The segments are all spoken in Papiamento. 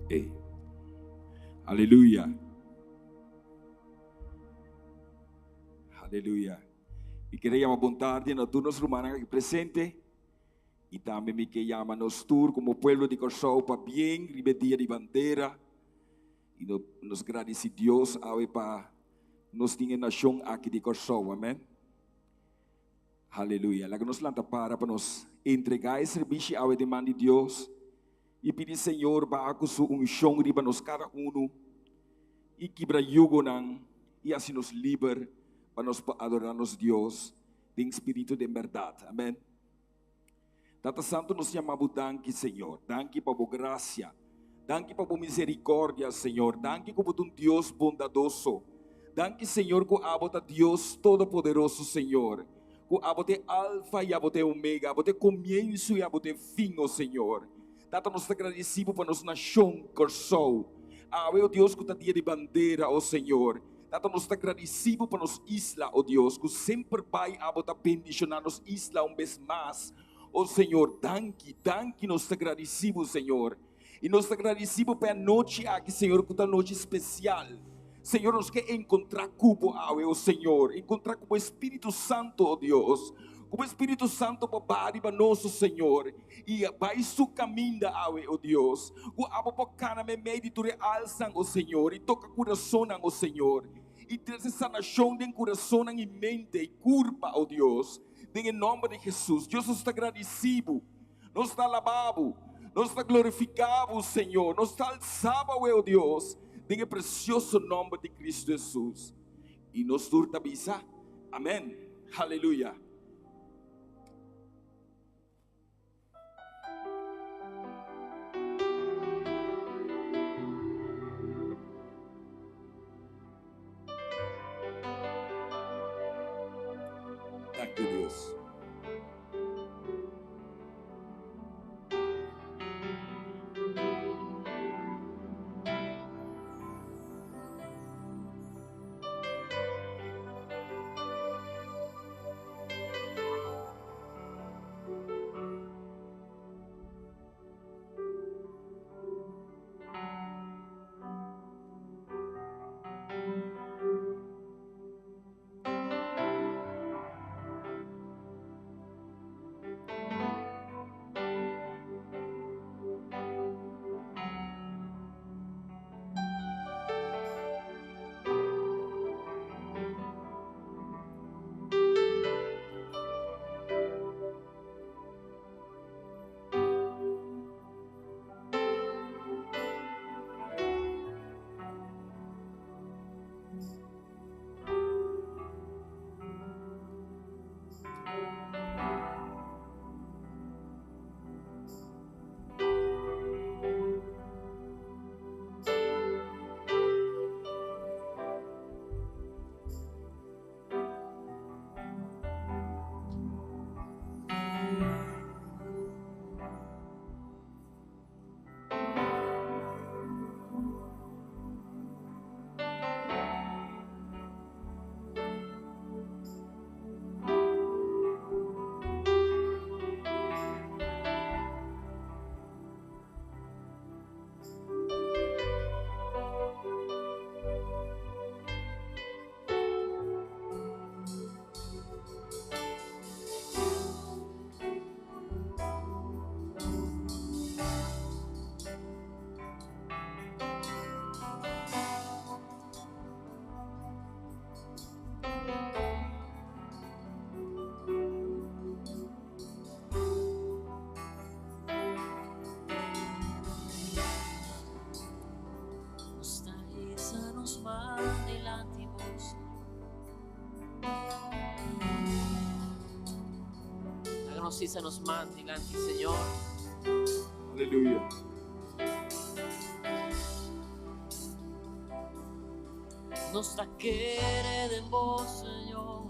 Ey. Aleluya. Aleluya. Mi quiere llama bon tarde na tur nos rumannan aki presente. I tambe mi ke yama nos tur komo pueblo di Kòrsou pa bien riba e dia di bandera. I nos gradisí Dios awe pa nos tin e nashon aki di Kòrsou. Amèn. Haleluya. Laga nos lanta para pa nos entregá e serbishi awe den man di Dios i pidi Señor baha ku su unshon riba nos kada unu i kibra yugonan i hasi nos liber pa nos por adorá nos Dios den spiritu i den bèrdat. Amèn. Tata Santu nos yama bo danki Señor, danki pa bo gracia, danki pa bo misericordia Señor, danki ku bo ta un Dios bondadoso, danki Señor ku abo ta Dios todopoderoso Señor, ku abo ta e Alfa i abo ta e Omega, abo ta e komienso i abo ta e fin o Señor. Tata nos ta gradisi bo pa nos nashon Kòrsou, awe o Dios ku ta dia di bandera o Señor. Tata nos ta gradisi bo pa nos isla, o Dios, ku semper bai abo ta bendishoná nos isla un bes mas. O Señor, danki, danki nos ta gradisi bo, Señor. I nos ta gradisi bo pa e anochi aki, Señor, ku ta anochi spesial. Señor, nos ke enkontrá ku bo awe, o Señor, enkontrá ku bo Espíritu Santo, o Dios. Ku bo Espíritu Santo por baha riba nos, o Señor, i bai su kaminda awe, o Dios. Ku abo por kana meimei di tur e alsan, o Señor, i toka kurasonnan, o Señor, i trese sanashon den kurasonnan i mente i kurpa, o Dios, den e nòmber di Hesus. Dios, nos ta gradisí bo, nos ta alabá bo, nos ta glorifiká bo, Señor, nos ta alsá bo awe, o Dios, den e presioso nòmber di Kristu Hesus. I nos tur ta bisa, Amèn. Haleluya. Danki Dios. Nos ta hisa nos man dilanti bo, Señor. Laga nos hisa nos man dilanti Señor. Aleluya. Nos ta kere den bo, Señor.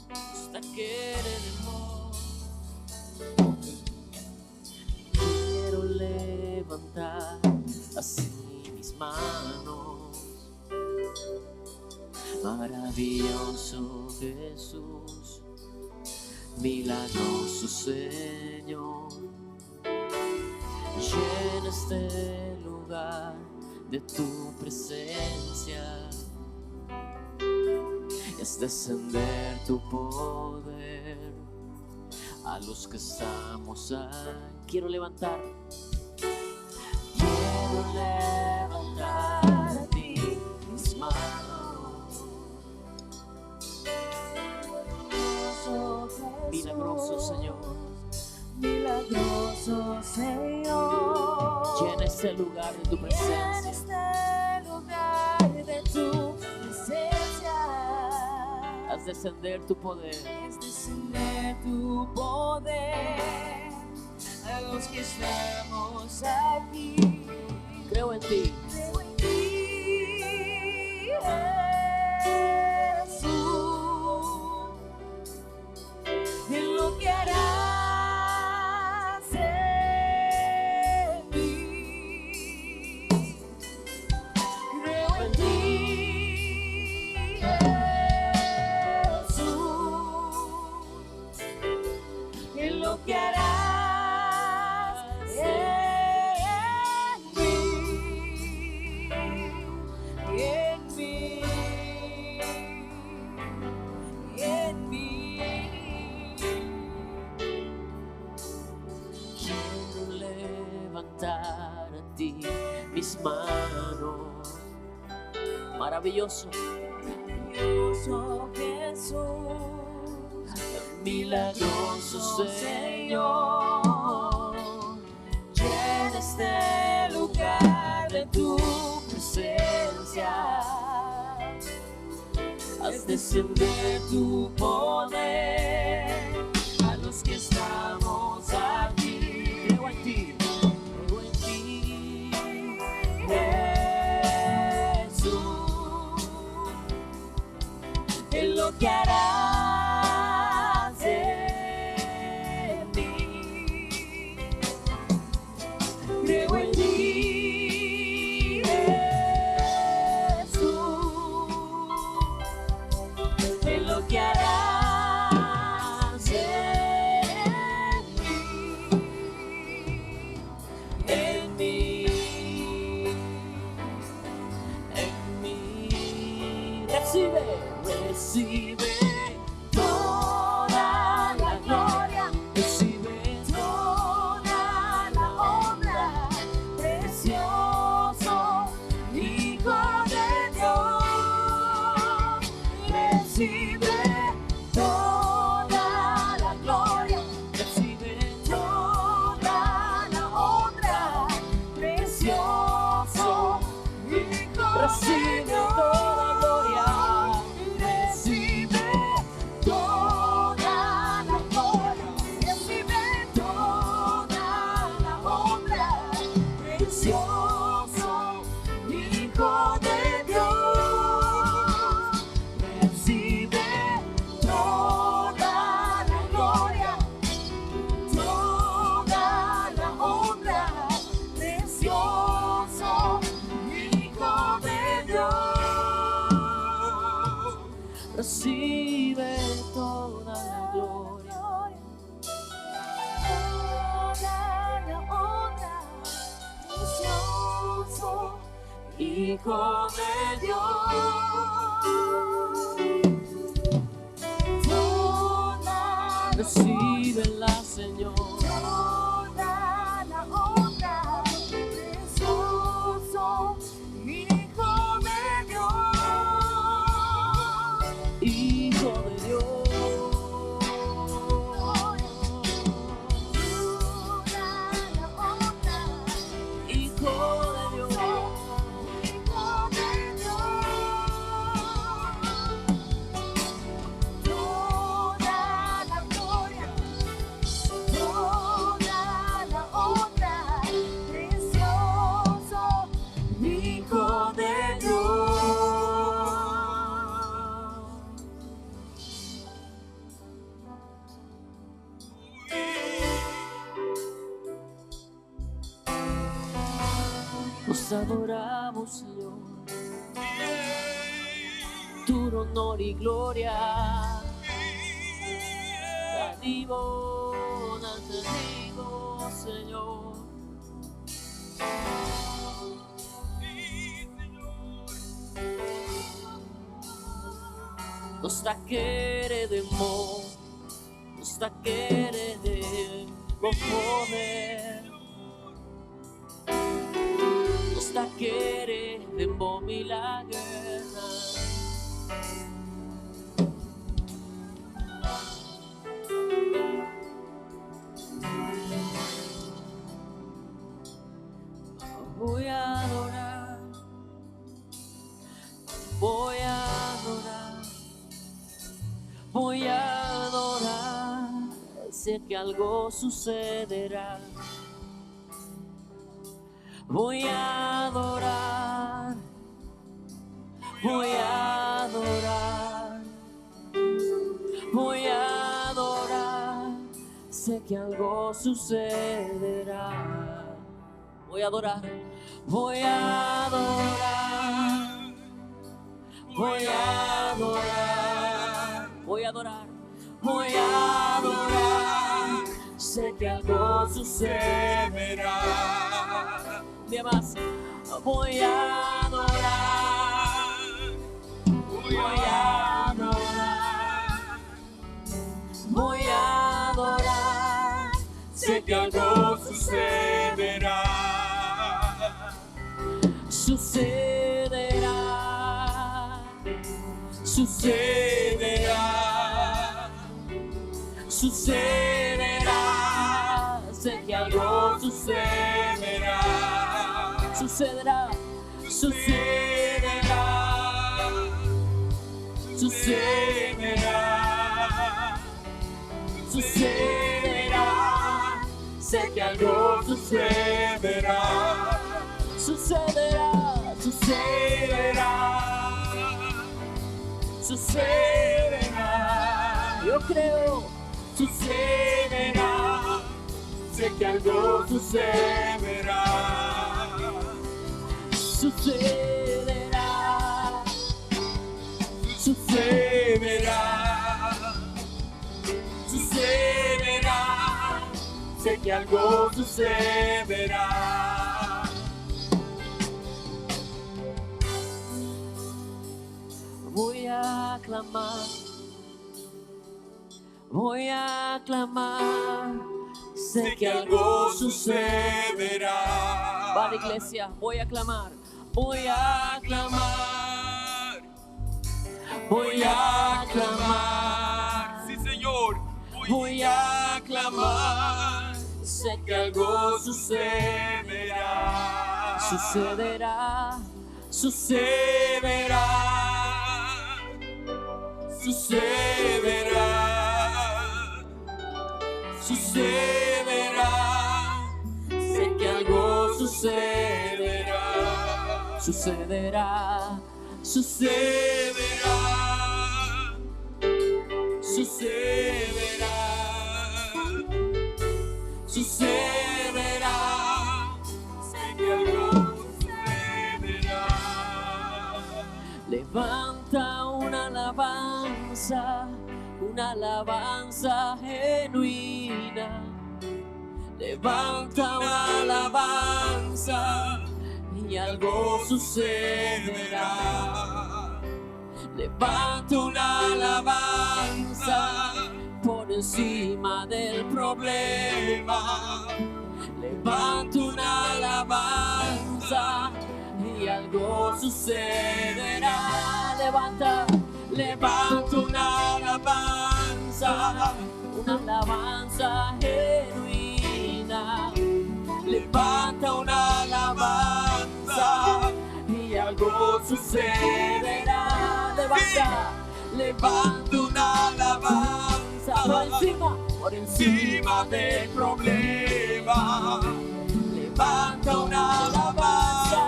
Nos ta kere den bo. Quiero levantar así mis manos. Maravilloso Jesús, milagroso Señor. Llena este lugar de tu presencia y haz descender tu poder a los que estamos aquí. Quiero levantar, quiero levantar a ti mis manos. Milagroso Señor, Milagroso Señor. Llena este lugar de tu Llena presencia. este lugar de tu presencia. Haz descender tu poder. Haz descender tu poder a los que estamos aquí. Creo en ti. Creo en ti, Jesús, en lo que harás en mí. Creo en ti, Jesús, en lo que harás en mí, en mí, en mí. Quiero levantar a ti mis manos. Maravilloso, Maravilloso Jesús, milagroso Señor. Llena este lugar de tu presencia. Haz descender tu poder a los que estamos aquí. Creo en ti, creo en ti, Jesús, En lo que harás en mí. Creo en ti, Jesús, en lo que harás en mí, en mí, en mí. Recibe, recibe Toda la gloria, recibe toda la honra, precioso Hijo de Dios. Recibe toda la gloria, recibe toda la honra, precioso Hijo de Recibe Dios. toda gloria. Recibe toda la gloria, recibe toda la honra, precioso Hijo de Dios. Recibe toda la gloria, toda la honra, precioso Hijo de Dios. Recibe toda la gloria, Toda la honra, precioso Hijo de Dios. Toda la Recíbela, Señor. Toda la honra, precioso Hijo de Dios. Hijo de Dios. Toda la honra, Hijo de Dios. Hijo de Dios. Nos adoramos, Señor. Tu honor y gloria. Te digo, te digo, Señor. Nos ta kere den bo, nos ta kere den bo poder. Nos ta kere den bo milagernan. Voy a adorar, voy a adorar, voy a adorar. Sé que algo sucederá. Voy a adorar, voy a adorar, voy a adorar. Sé que algo sucederá. Voy a adorar, voy a adorar, voy a adorar, voy a adorar, voy a adorar. Sé que algo sucederá. Un día más, voy a adorar, voy a adorar, voy a adorar. Sé que algo sucederá. Sucederá, sucederá, sucederá. Sé que algo sucederá, sucederá, sucederá, sucederá, sucederá. Sé que algo sucederá, sucederá, sucederá, sucederá. Yo creo, sucederá. Sé que algo sucederá. Sucederá, sucederá, sucederá. Sé que algo sucederá. Voy a clamar, voy a clamar. Sé que algo sucederá. Va la iglesia, voy a clamar, voy a clamar, voy a clamar. Sí, Señor, voy a clamar. Sé que algo sucederá. Sucederá, sucederá, sucederá, sucederá. Sé que algo sucederá, sucederá, sucederá, sucederá, sucederá. Sé que algo sucederá. Levanta una alabanza, una alabanza genuina. Levanta una alabanza y algo sucederá. Levanta una alabanza por encima del problema. Levanta una alabanza y algo sucederá. Levanta, levanta una alabanza, una alabanza genuina. Levanta una alabanza y algo sucederá. Levanta, levanta una alabanza por encima, por encima del problema. Levanta una alabanza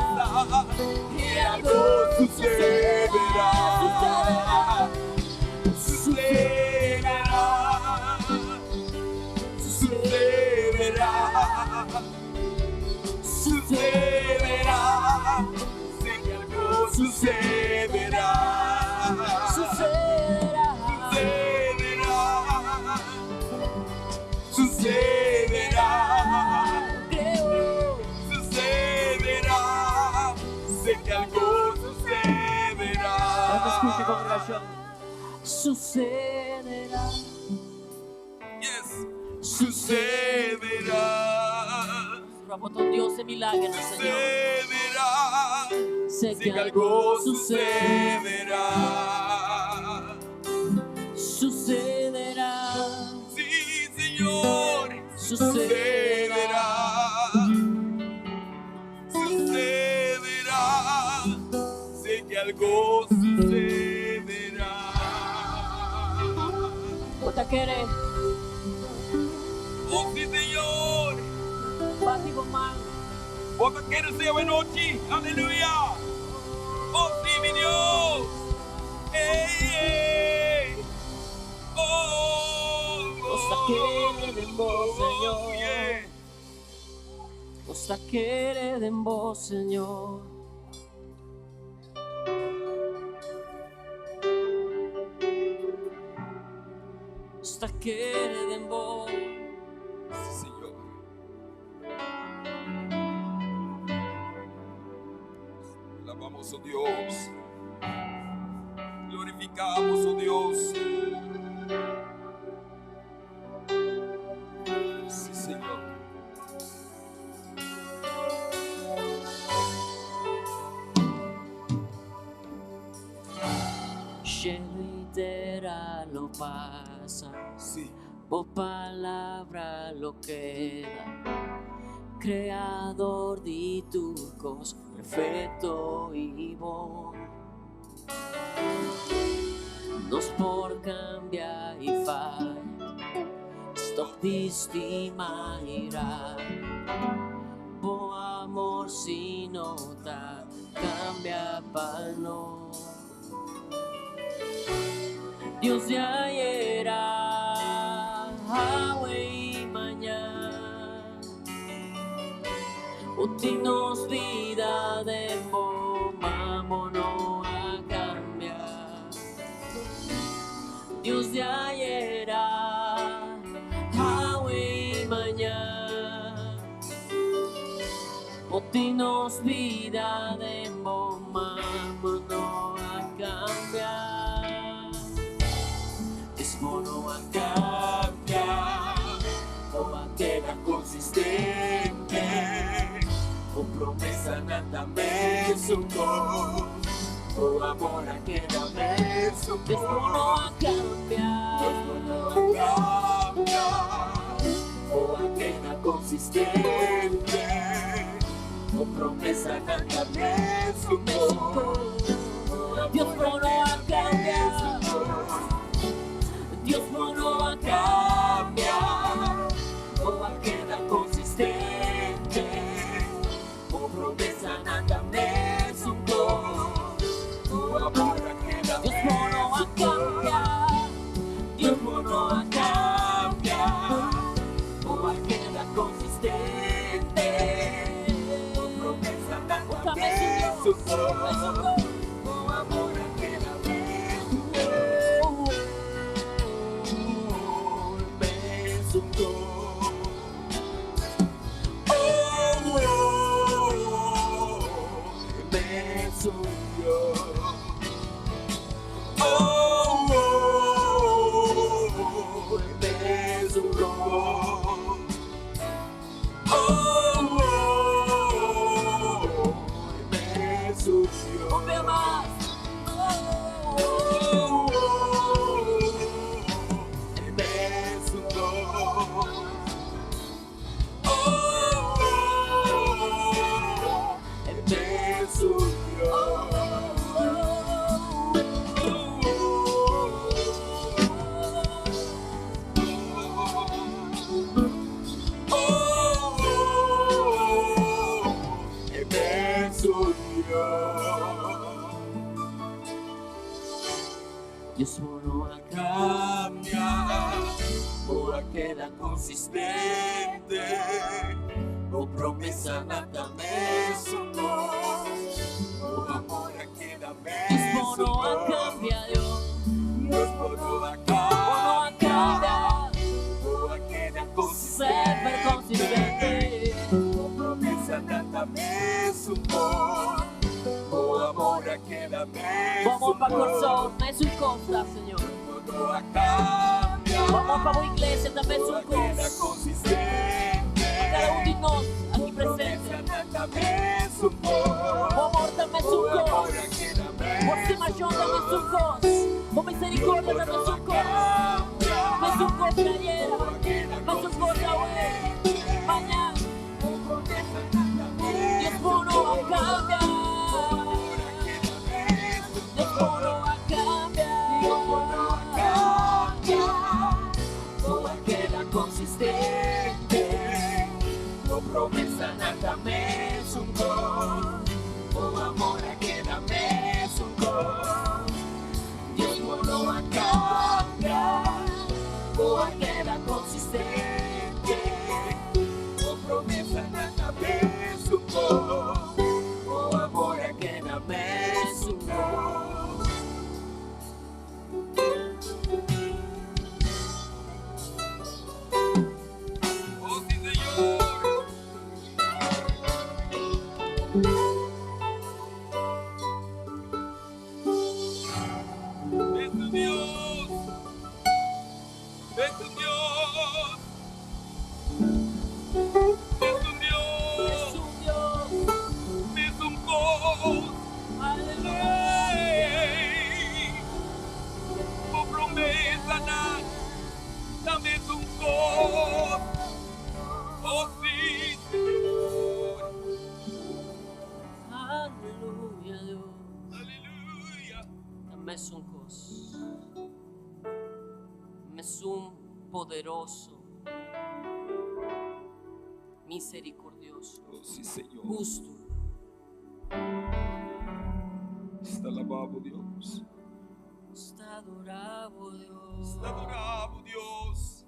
y algo sucederá. Sucederá. Sucederá. Sucederá. Sucederá. sucederá. Sucederá. Sucederá. Sucederá. Creo. Sucederá. Sé que algo sucederá. Laga skucha, kongregashon. Sucederá. Yes. Sucederá. Bo ta un Dios di milager, Señor. Sucederá. Sé Sé que algo sucederá. Sucederá. Sí, Señor. Sucederá. Sucederá. Sucederá. Sé que algo sucederá. Bo ta kere. Oh, sí, Señor. Bati bo man. Bo ta kere esei anochi. Aleluya. Oh, sí, mi Dios. Ey, ey. Oh, Nos ta kere den bo, Señor. Oh, yeah. Nos ta kere den bo, Señor. Nos ta kere den bo. Sí, Señor. Alabamos, oh Dios. Glorificamos, oh Dios. Sí, Señor. Shelu i tera lo pasa. Sí. Bo palabra lo keda. Kreador di tur kos, perfekto i bon. Nos por kambia i faya, tòg di stima i rabia. Bo amor sí no ta kambia pa nos. Dios di ayera, awe i mañan. Bo tin nos bida den bo man, bo no a kambia. Dios di ayera, awe i mañan. Bo tin nos bida den bo man, bo no a kambia. Dios bo no a kambia, bo a keda konsistente. Bo promesanan ta mesun kos. Bo amor a keda mesun Dios bo no a kambia. Dios bo no a kambia. Bo a keda konsistente. Bo promesanan ta mesun kos. Dios bo no a kambia. Dios bo no a kambia. Bo a keda konsistente. Bo promesanan ta mesun kos. Bo amor a keda Dios bo no a kambia. Dios bo no a kambia. Bo a keda konsistente. Bo promesanan ta Ta mesun mesun Dios, mesun kos. Bo amor a keda mesun mesun kos. Oh, oh, mesun Dios. Oh, oh, mesun Dios. Oh, oh, mesun Dios. Un bia mas. Oh, oh, mesun Dios. Oh, oh, mesun Dios. Oh, oh, mesun Dios. Dios bo no a Kambia, bo a keda konsistente. Bo promesanan ta mesun kos. Bo amor a keda keda mesun kos. Bo amor a keda Bo amor mesun pa Kòrsou, kos. mesun kos ta, Señor. Bo no a kambia. Bo amor pa bo iglesia ta Bo mesun a keda kos. konsistente. Pa kada un di nos Bo aki presente. promesanan ta mesun kos. Bo amor ta mesun Bo amor kos. a keda Bo mesun stimashon ta kos. mesun kos. Bo miserikordia Bo ta no mesun a kos. kambia. Mesun kos di ayera, Bo a keda mesun kos di awe, konsistente. mañan. Bo promesanan ta Dios mesun bo no a kos. kambia. Bo amor a keda mesun Dios bo kos. no a kambia. Dios bo no a kambia. Bo a keda konsistente. Bo promesanan ta mesun kos. Bo amor a keda mesun kos. Dios bo no a kambia. Bo a keda konsistente. Bo promesanan ta mesun kos. Bo amor a keda mesun kos. Oh, sí, Señor. Es tu Dios. Es tu Dios. Es tu Dios. Es un Dios. Es un cos. Aleluya. Ey. Bo promesanan ta mesun kos. Oh, sí, Señor. Aleluya, Dios. Aleluya. Ta mesun kos. Mesun poderoso. Miserikordioso. Oh, sí, Señor. Hustu. Ta alabá bo, Dios. Ta adorá bo, Dios. Te adoramos, Dios.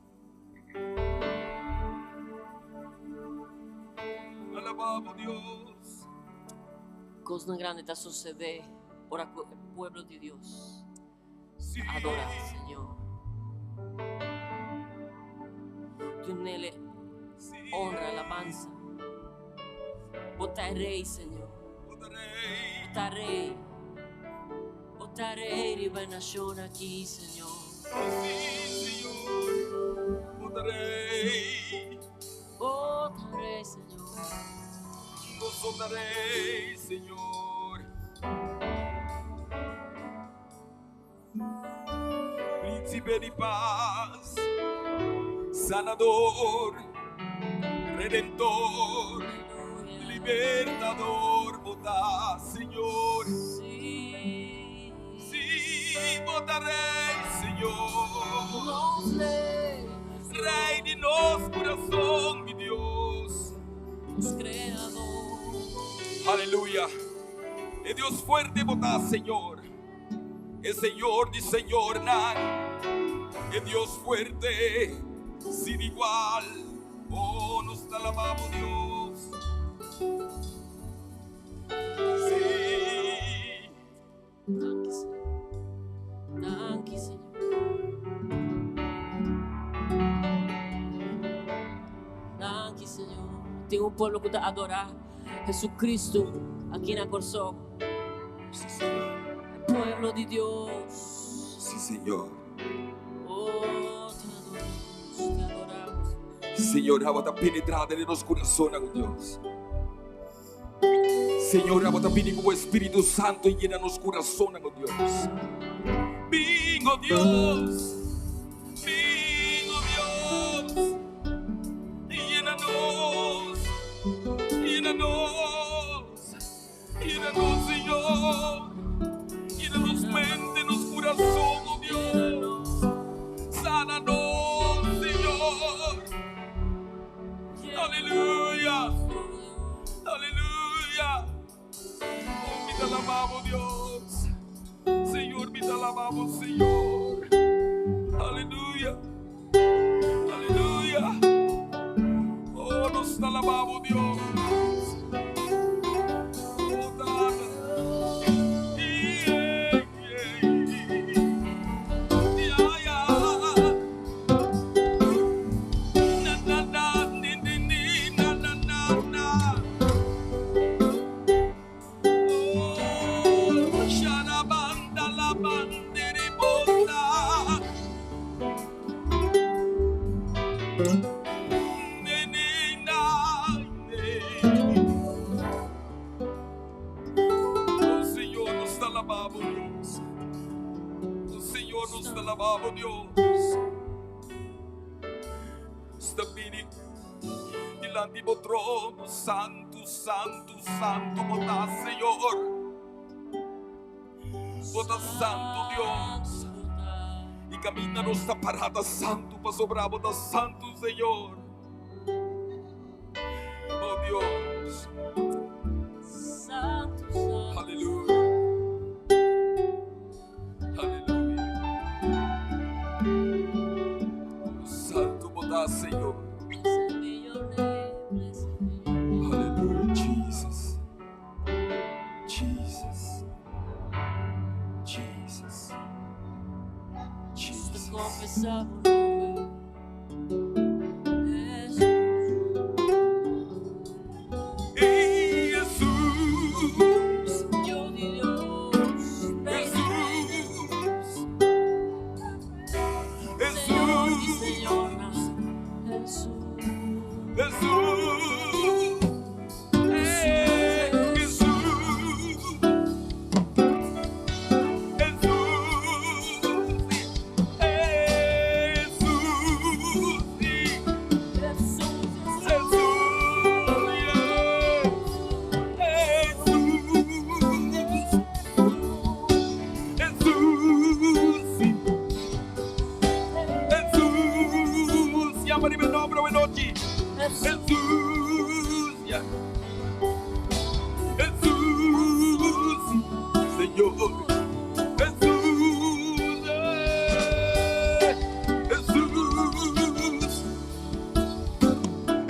Alabamos, Dios. Kosnan grandi ta susedé ora ku e pueblo di Dios. Sí. Adorá, Señor. Dun'é Sí. honra, alabansa. Bo ta rei, Señor. Bo ta rei. Bo ta rei. Bo ta rei riba nashon aki, Señor. Oh, sí, Señor. Bo ta rei. Bo ta rei, Señor. Nos ta rei, Señor. Príncipe di pas, sanador, redentor, Aleluya. libertador, bo ta, Señor. Sí. Sí, bo ta rei, Señor. Nos rei, Rei di nos kurason, mi Dios. nos Kreador. Aleluya. E Dios fuerte bo ta, Señor. E Señor di señornan. E Dios fuerte, sin igual. Oh, nos te alabamos, Dios. Sí. Danki, Señor. Danki, Señor. Danki, Señor. Tin un pueblo ku ta adorá Jesucristo aki na Kòrsou. Sí, Señor. E pueblo di Dios. Sí, Señor. Oh, te adoramos, te adoramos. Señor, abo ta penetrá den nos kurason, oh Dios. Señor, abo ta pidi ku Spiritu Santu yena nos kurason, oh Dios. Bin, oh Dios. Bin, oh Dios. Yena nos. Yena nos. Yena nos, Señor. Yena nos mente, nos kurason, oh Dios. Sánanos, Señor. Aleluya. Aleluya. Oh, mi te alabamos, Dios. Señor, mi te alabamos, Señor. Aleluya. Aleluya. Oh, nos te alabamos, Dios. Oh, Tata. Yeah, yeah. Ya, ya. Na, na, na, ni, ni, ni, na, na, na, na. Dios. Nos ta bini dilanti bo trono, Santu, Santu, Santu bo ta, Señor. Bo ta santu, Dios. I kaminda nos ta pará ta santu, pasobra bo ta santu, Señor. Oh Dios. Santu, santu. Aleluya. Aleluya. Santu bo ta, Señor. Blessed be your name, blessed be your name. Aleluya, Jesus. Jesus. Jesus. Nos ta Jesus. konfesá bo nomber, Hesus. Ey, Jesus. Señor di Dios, Rei di reinan. Jesus. Señor di Jesus. señornan, Hesus. Jesus. Ey, Jesus. Jesus. Ey, Jesus. Hesus, Jesus. Yeah. Jesus. Jesus. Jesus. Yama riba e nomber awenochi. Hesus. Jesus. Ya. Jesus. Señor. Jesus. Eh.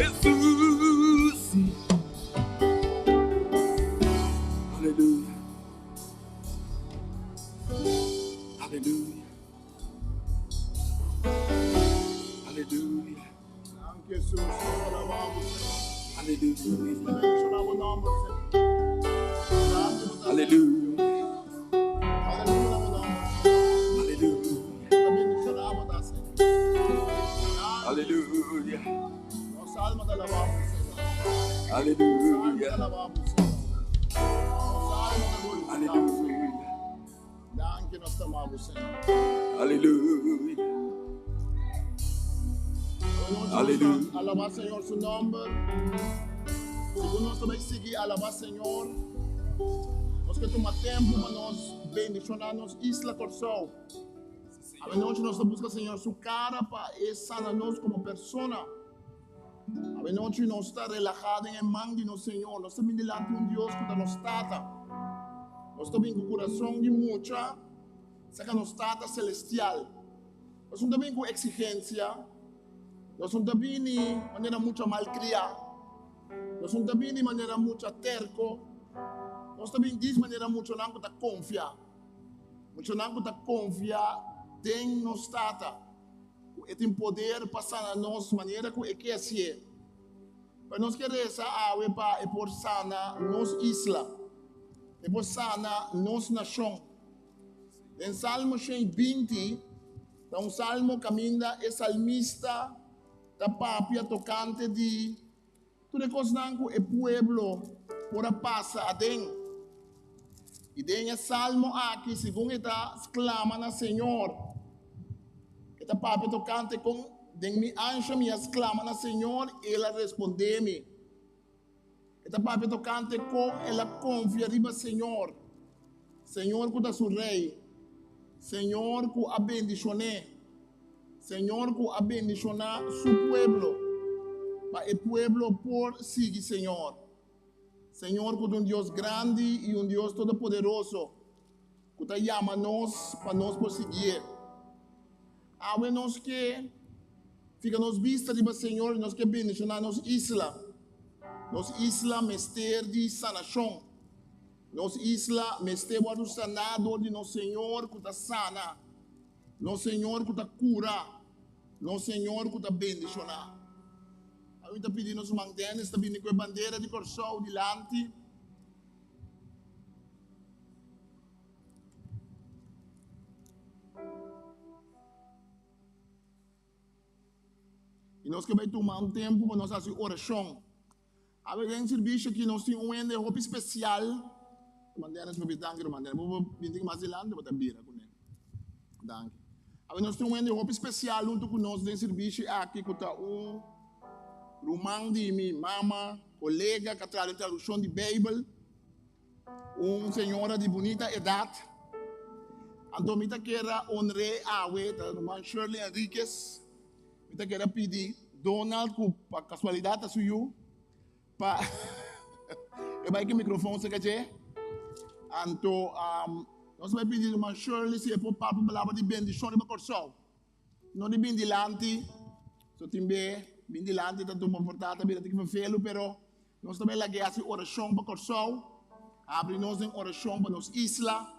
Jesus. Jesus. Aleluya. Aleluya. Aleluya. Danki, Hesus. Nos ta alabá Bo, Señor. Aleluya. Nos ta bendishoná Bo nòmber, Señor. Grandi Bo ta, Aleluya. Aleluya, Bo nòmber, Señor. Aleluya. Ta bendishoná Bo ta, Señor. Danki. Aleluya. Nos alma ta alabá Bo, Señor. Nos alma ta Aleluya. alabá Bo, Señor. Nos alma ta glorifiká Bo, Señor. Aleluya. Danki, nos ta ama Bo, Señor. Aleluya. Aleluya. Alabá Señor su nòmber. Segun nos ta bai sigui alabá Señor, nos ke tuma tempu pa nos bendishoná nos isla Kòrsou. Awenochi nos ta buska Señor su kara pa e sana nos komo persona. Awenochi nos ta relahá den e man di nos Señor. Nos ta bin dilanti un Dios ku ta nos Tata. Nos ta bin ku kurason di mucha serka nos Tata Selestial. Nos no ta bin ku eksigensia. Nos no ta bini manera mucha malkriá. Nos no ta bini manera mucha terko. Nos ta bin dis manera muchanan ku ta konfia. Muchanan ku ta konfia den nos Tata, ku e tin poder pa sana nos manera ku e ke hasié. Pero nos ke resa awe pa e por sana nos isla, e por sana nos nashon. Den Salmo 120 ta un salmo kaminda e salmista ta papia tokante di tur e kosnan ku e pueblo por a pasa aden. I den e salmo aki, segun e ta sklama na Señor, e ta papia tokante kon den mi ansha mi a sklama na Señor, el a respondé mi. E ta papia tokante kon el a konfia riba Señor, Señor ku ta su Rei, Señor ku a bendishon'é, Señor ku a bendishoná su pueblo, pa e pueblo por sigui Señor. Señor ku ta un Dios grandi i un Dios todopoderoso, ku ta yama nos pa nos por siguié. Awe nos ke fika nos bista riba Señor i nos ke bendishoná nos isla. Nos isla mester di sanashon. Nos isla mester wòrdu saná dor di nos Señor ku ta sana, nos Señor ku ta kura, nos Señor ku ta bendishoná. Awe mi ta pidi nos ruman Dennis ta bini ku e bandera di Kòrsou dilanti. I nos ke bai tuma un tempu pa nos hasi orashon. Awe den sirvisio aki nos tin un hende hopi spesial. Ruman Dennis, hopi danki ruman Dennis. Bo por binti mas dilanti bo ta bira kuné. Danki. Awe nos tin un hende hopi spesial huntu ku nos den sirbishi aki ku ta un ruman di mi mama, kolega ku a traha den tradukshon di Beibel, un señora di bunita edat. Anto mi ta kier a honr'é awe, ta ruman Shirley Henriquez. Mi ta kier a pidi Donald ku pa kasualidat ta su yu pa e bai ku e mikrofon serka dje. Anto nos bai pidi ruman Shirley si e por papia un palabra di bendishon riba Kòrsou. No di bin dilanti, so tin be bin dilanti ta tuma por ta bira tiki vervelu, pero nos ta bai lag'é hasi orashon pa Kòrsou, habri nos den orashon pa nos isla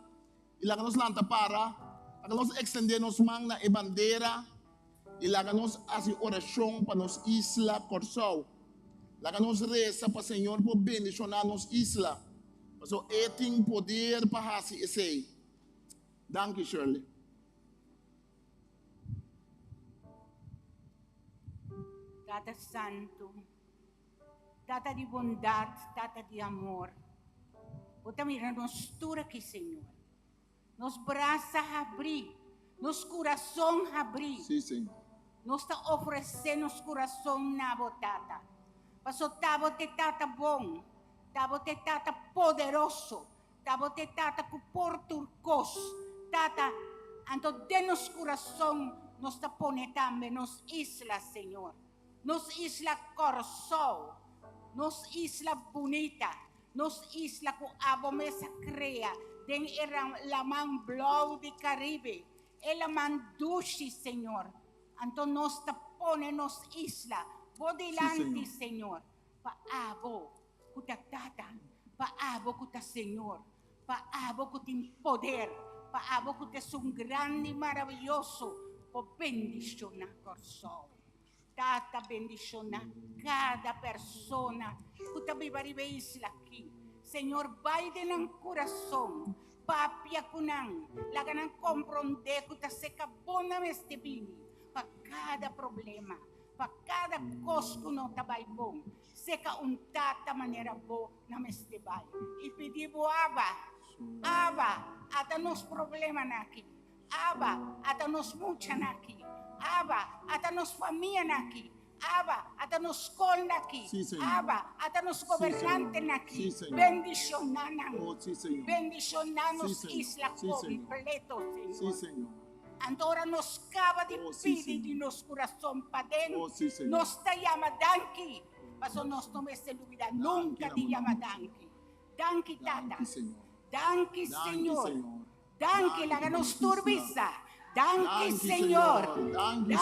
i laga nos lanta para, laga nos ekstendé nos man na e bandera i laga nos hasi orashon pa nos isla Kòrsou. Laga nos resa pa Señor por bendishoná nos isla, pasobra E tin poder pa hasi esei. Danki, Shirley. Tata Santu, Tata di bondat, Tata di amor, Bo ta mira nos tur aki, Señor. Nos brasa habrí, nos kurason habrí. Sí, Señor. Nos ta ofresé nos kurason na Bo, Tata. Paso ta Bo t'e Tata bon, ta Bo t'e Tata poderoso, Ta bo t'e Tata ku por tur kos. Tata, anto den nos kurason nos ta pone tambe nos isla, Señor. Nos isla Kòrsou, nos isla bunita, nos isla ku abo mes a krea den e laman blou di Karibe, e laman dushi, Señor. Anto nos ta pone nos isla bo dilanti, Señor, pa abo ku ta Tata, pa abo ku ta Señor, pa abo ku tin poder, pa abo ku ta esun grandi i maraviyoso, por bendishoná Kòrsou. Tata, bendishoná kada persona ku ta biba riba e isla akí. Señor, bai den nan kurason, papia ku nan, laga nan komprondé ku ta seka bo nan mester bini pa kada problema, pa kada kos ku no ta bai bon. Seka un tata manera bo na mester bai i pidi bo Abba, Abba, ata nos problemanan aki, Abba, ata nos muchanan aki, Abba, ata nos famianan aki, Abba, ata nos skolnan aki, Abba, ata nos gobernantenan aki, bendishoná nan, bendishoná nos isla kompleto, Señor. Anto ora nos kaba di pidi di nos kurason paden, nos ta yama danki, pasobra nos no mester lubida nunka di yama danki. Danki Tata, danki Señor, danki, laga nos tur bisa, danki Señor, danki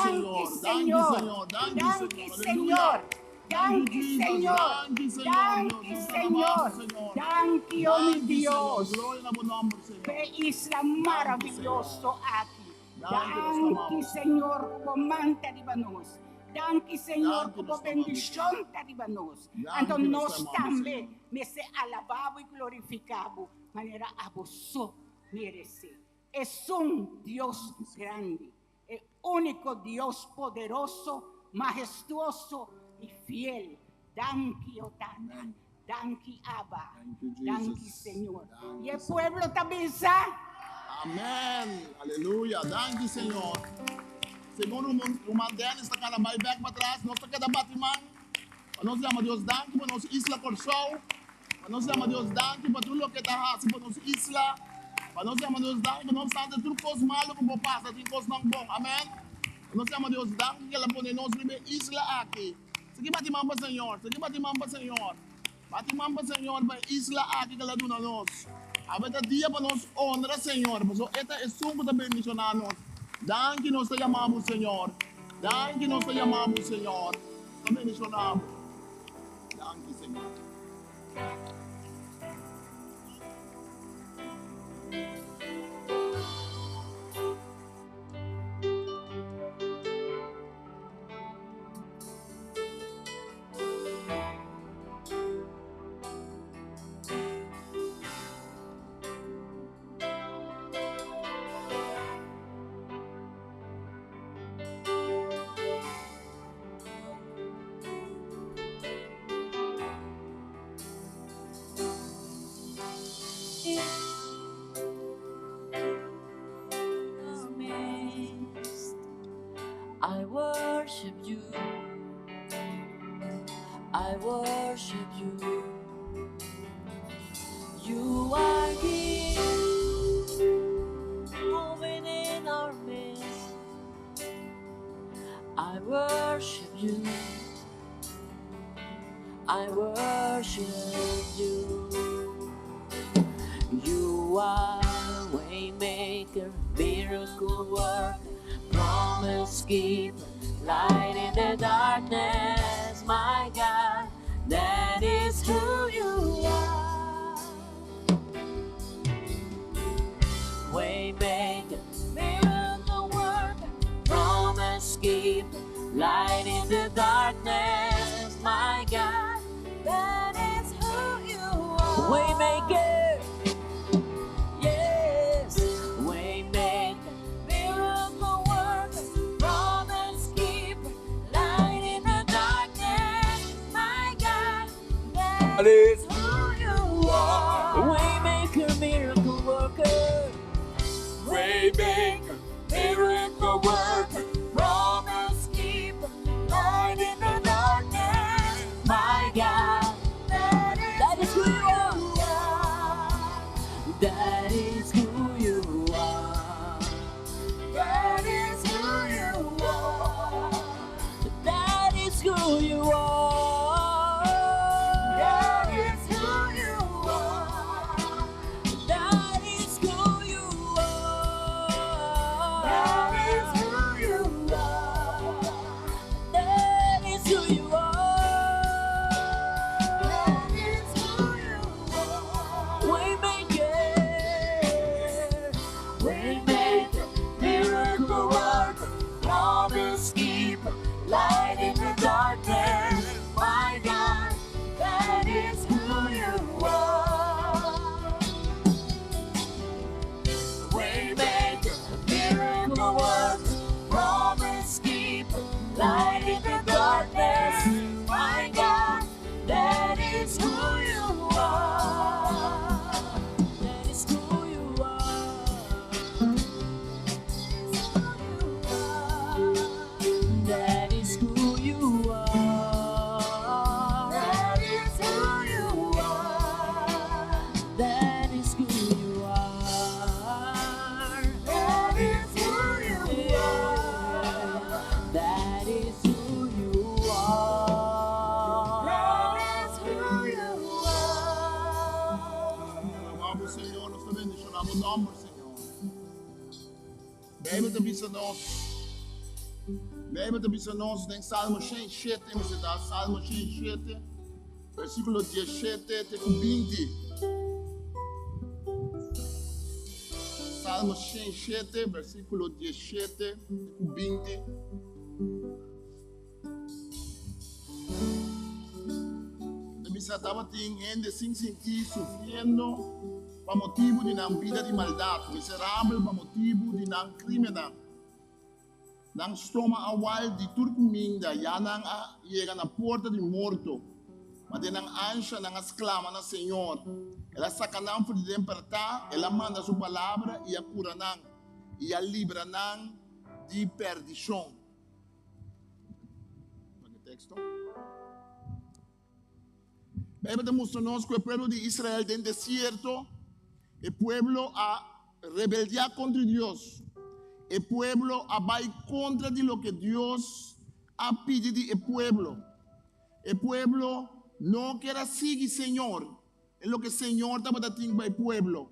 Señor, danki Señor, danki Señor, danki Señor, danki o mi Dios. P'e isla maraviyoso aki. Danki, Señor, ku bo man ta riba nos. Danki, Señor, ku bo bendishon ta riba nos. Anto nos tambe mester alabá bo i glorifiká bo manera abo so meresé. Esun Dios grandi, e úniko Dios poderoso, mahestuoso i fiel. Danki, o Tata. Danki, Abba. Danki, Señor. I e pueblo ta bisa. Amen. Aleluya. Danki, Señor. Segun ruman Dennis ta kana bai bek patras, nos ta keda bati man pa nos yama Dios danki pa nos isla Kòrsou, pa nos yama Dios danki pa tur loke ta hasi pa nos isla, pa nos yama Dios danki pa no obstante tur kos malu ku por pasa tin kosnan bon. Amen. Pa nos yama Dios danki ku el a pone nos riba e isla aki. Sigui bati man pa Señor, sigui bati man pa Señor. Bati man pa Señor pa e isla aki ku el a duna nos. Awe ta dia pa nos honra Señor, pasobra e ta esun ku ta bendishoná nos. Danki nos ta yama bo, Señor. Danki nos ta yama bo, Señor. Ta bendishoná bo. Danki, Señor. worship you. You are here, moving in our midst. I worship you. I worship you. You are waymaker, miracle worker, promise keeper, light in the darkness, my God. That is who you are. Waymaker, miracle worker, promise keeper, light in the darkness, my God. That is who you are. Waymaker, yes, waymaker, miracle worker, promise keeper, light in the darkness, my God. That That is is who you are. Waymaker, miracle worker, Waymaker, miracle worker, Promise keeper, light in the darkness, my God. That is, That is who you are. you are. That is who you are. That is who you are. That is who you are. That is who you are. That is who you are. That is who you are. That is who you are. That is who you are. Waymaker, Waymaker, miracle worker, promise keeper, light in the darkness, my God, That is who you are. Waymaker, miracle worker, promise keeper, light in the darkness, my God, that is who you are. That is who you are. That is who you are. That is who you are. That is who you are. That is who you are. That is who you are. That is who you are. Alabamos, Señor, nos bendishonamos nòmber, Señor. Beibel ta bisa nos. Beibel ta bisa nos, den Salmo 107, bo ta Salmo 107, versíkulo 17 te 20. Salmo 107, versíkulo 17 te 20. Ta bisa tabatin hende sin sintí sufriendo pa motibu di nan bida di maldat, miserabel pa motibu di nan krímennan. Nan stoma a wal di tur kuminda, ya nan a yega na porta di morto. Ma den nan ansha nan a sklama na Señor. El a saka nan for di den pèrtá, el a manda su palabra i a kura nan, i a libra nan di perdishon. Teksto. Beibel ta mustra nos ku e pueblo di Israel den desierto, e pueblo a rebeldiá kontra Dios. E pueblo a bai kontra di loke Dios a pidi di e pueblo. E pueblo no kier a sigui Señor en loke Señor tabata tin pa e pueblo.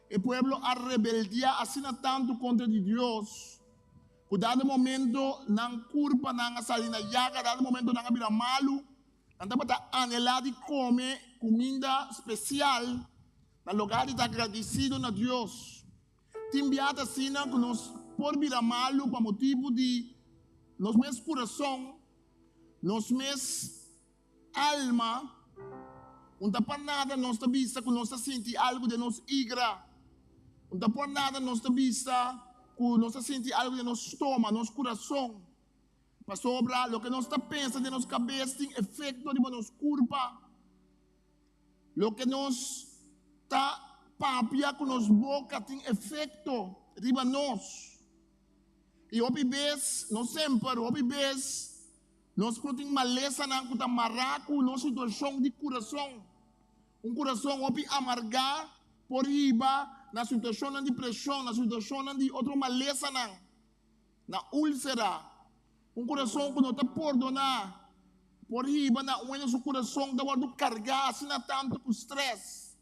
E pueblo a rebeldiá asina tantu kontra di Dios ku dado momento nan kurpanan a sali na yaga, dado momento nan a bira malu, nan tabata anhelá di kome kuminda spesial na lugá di ta agradesido na Dios. Tin biaha ta asina ku nos por bira malu pa motibu di nos mes kurason, nos mes alma. Un ta pa nada nos ta bisa ku nos ta sinti algu den nos igra. Un ta por nada nos ta bisa ku nos ta sinti algu den nos stoma, nos kurason. Pasobra loke nos ta pensa den nos kabes tin efekto riba nos kurpa. Loke nos ta papia ku nos boka tin efekto riba nos. I hopi bes, no semper, hopi bes, Nos por tin malesanan ku ta mará ku nos situashon di kurason. Un kurason hopi amargá por hiba na situashonnan di preshon, na situashonnan di otro malesanan, na úlsera. Un kurason ku no ta pordoná por hiba na un hende su kurason ta wòrdu kargá asina tantu ku strès.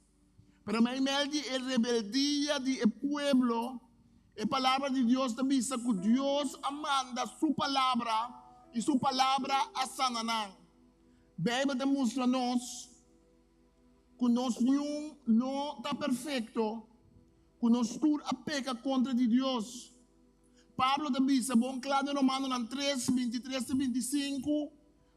Pero meimei di e rebeldia di e pueblo, e Palabra di Dios ta bisa ku Dios a manda su palabra i su palabra a sana nan. Beibel ta mustra nos ku nos niun no ta perfekto, ku nos tur a peka kontra di Dios. Pablo ta bisa bon kla den Romanonan tres, 23 te 25,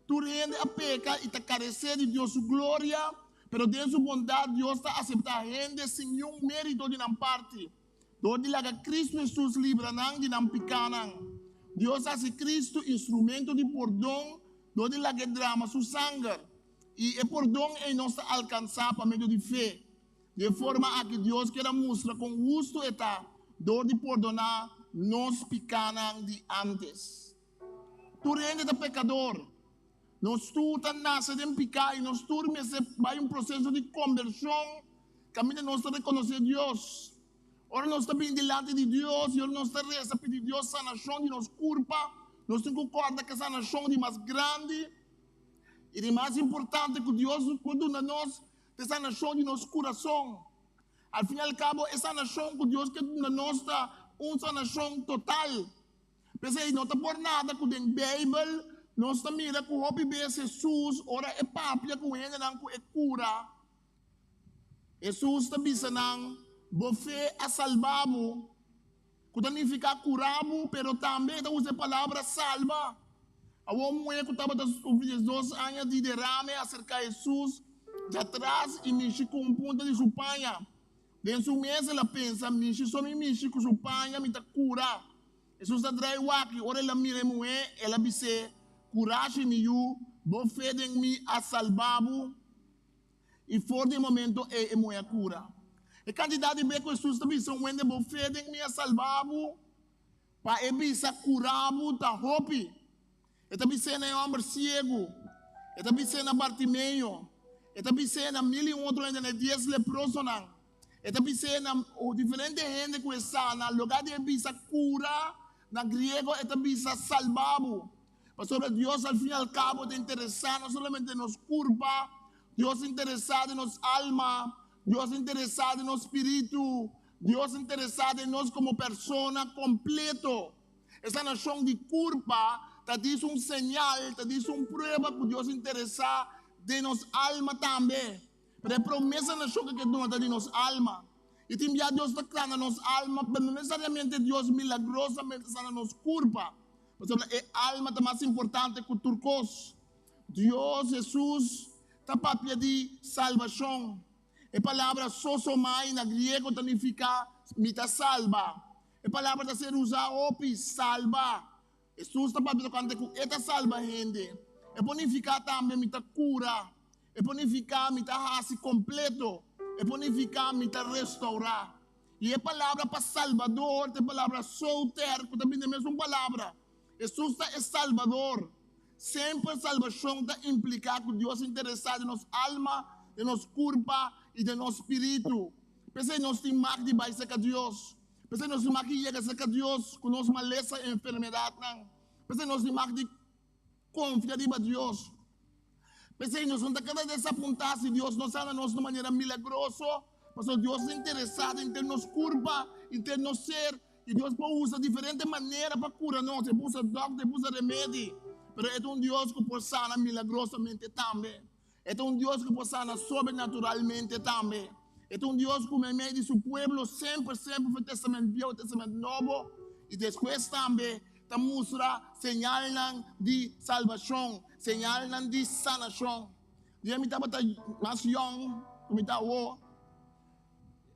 Tur hende a peka i ta karesé di Dios su gloria, pero den su bondat Dios ta aseptá hende sin niun mérito di nan parti, dor di laga Kristu Hesus libra nan di nan pikánan. Dios a hasi Kristu instrumento di pordon dor di lag'é drama su sanger, i e pordon ei nos ta alkansá pa medio di fe. Di e forma aki Dios kier a mustra kon hustu e ta dor di pordoná nos pikánan di ántes. Tur hende ta pekador. Nos tur ta nase den piká i nos tur mester bai un proseso di kombershon kaminda nos ta rekonosé Dios. Ora nos ta bini dilanti di Dios i ora nos ta resa pidi Dios sanashon di nos kurpa, nos tin ku kòrda ku e sanashon di mas grandi i di mas importante ku Dios por duna nos ta e sanashon di nos kurason. Al fin i al kabo, e sanashon ku Dios ke duna nos ta un sanashon total. P'esei no ta por nada ku den Beibel nos ta mira ku hopi bes Hesus ora e papia ku hendenan ku e kura, Hesus ta bisa nan, Bo fe a salba bo, ku ta nifiká kura bo, pero tambe e ta usa e palabra salba. Awor un muhé ku tabata sufri diesdos aña di derame a aserká Hesus djatras i mishi ku un punta di su paña. Den su mes el a pensa, Mishi so mi mishi ku su paña, mi ta kura. Hesus a drai wak i ora el a mira e muhé, el a bis'é, Kurashi, mi yu, bo fe den mi a salba bo. I for di e momento ei e muhé a kura. E kantidat di be ku Hesus ta bisa un hende bo fe den mi a salba bo, pa e bisa kura bo ta hopi. E ta bis'é na e hòmber siegu, e ta bis'é na Bartimeo, e ta bis'é na mil i un otro hende, na e dies leprosonan, e ta bis'é na diferente hende ku e sana. Lugá di e bisa kura, na griego e ta bisa salba bo. Pasobra Dios al fin i al kabo ta interesá no solamente den nos kurpa, Dios ta interesá den nos alma, Dios ta interesá den nos spiritu, Dios ta interesá den nos komo persona kompleto. E sanashon di kurpa ta dis un señal, ta dis un prueba ku Dios interesá den nos alma tambe. Pero e promé sanashon ku e ke duna ta di nos alma. I tin bia Dios ta sana nos alma, pero no nesesariamente Dios milagrosamente ta sana nos kurpa. Pasobra e alma ta mas importante ku tur kos. Dios, Hesus, ta papia di salbashon. E palabra sosomai na griego ta nifiká mi ta salba. E palabra ta ser usá hopi, salba. Hesus ta papia tokante ku e ta salba hende. E por nifiká tambe mi ta kura. E por nifiká mi ta hasi kompleto. E por nifiká mi ta restourá. I e palabra pa Salbador ta e palabra soter, ku ta bini e mesun palabra. Hesus ta e Salbador. Semper salbashon ta impliká ku Dios interesá den nos alma, den nos kurpa i den nos spiritu. P'esei nos tin mag di bai serka Dios. P'esei nos tin mag di yega serka Dios ku nos malesa i enfermedatnan. P'esei nos tin mag di konfia riba Dios. P'esei nos no ta keda desapuntá si Dios no sana nos na manera milagroso, pasobra Dios ta interesá den henter nos kurpa, henter nos ser, i Dios por usa diferente manera pa kura nos. E por usa dòkter, e por usa remedi, pero e ta un Dios ku por sana milagrosamente tambe. E ta un Dios ku por sana sobrenaturalmente tambe. E ta un Dios ku meimei di su pueblo semper, semper for Testament Bieu, Testament Nobo, i despues tambe ta mustra señalnan di salbashon, señalnan di sanashon. Dia mi tabata mas yòn ku mi ta awor,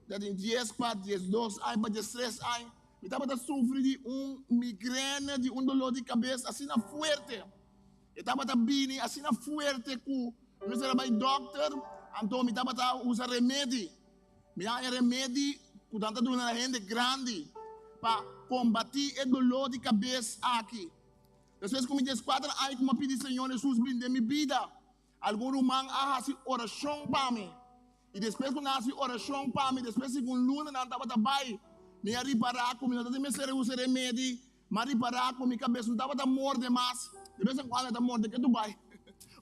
ta tin dies pa diesdos aña pa diestres aña, mi tabata sufri di un migrene, di un doló di kabes asina fuerte. E tabata bini asina fuerte ku mi mester a bai dòkter, anto mi tabata usa remedi. Mi a haña remedi ku nan ta duna na hende grandi pa kombatí e doló di kabes aki. Despues ku mi 14 aña ku mi a pidi Señor Hesus bini den mi bida, algun ruman a hasi orashon pa mi. I despues ku nan a hasi orashon pa mi, despues segun luna nan tabata bai, mi a ripará ku mi no ta tin mester usa remedi. Mi a ripará ku mi kabes no tabata morde mas. De bes en kuando e ta morde ke tu bai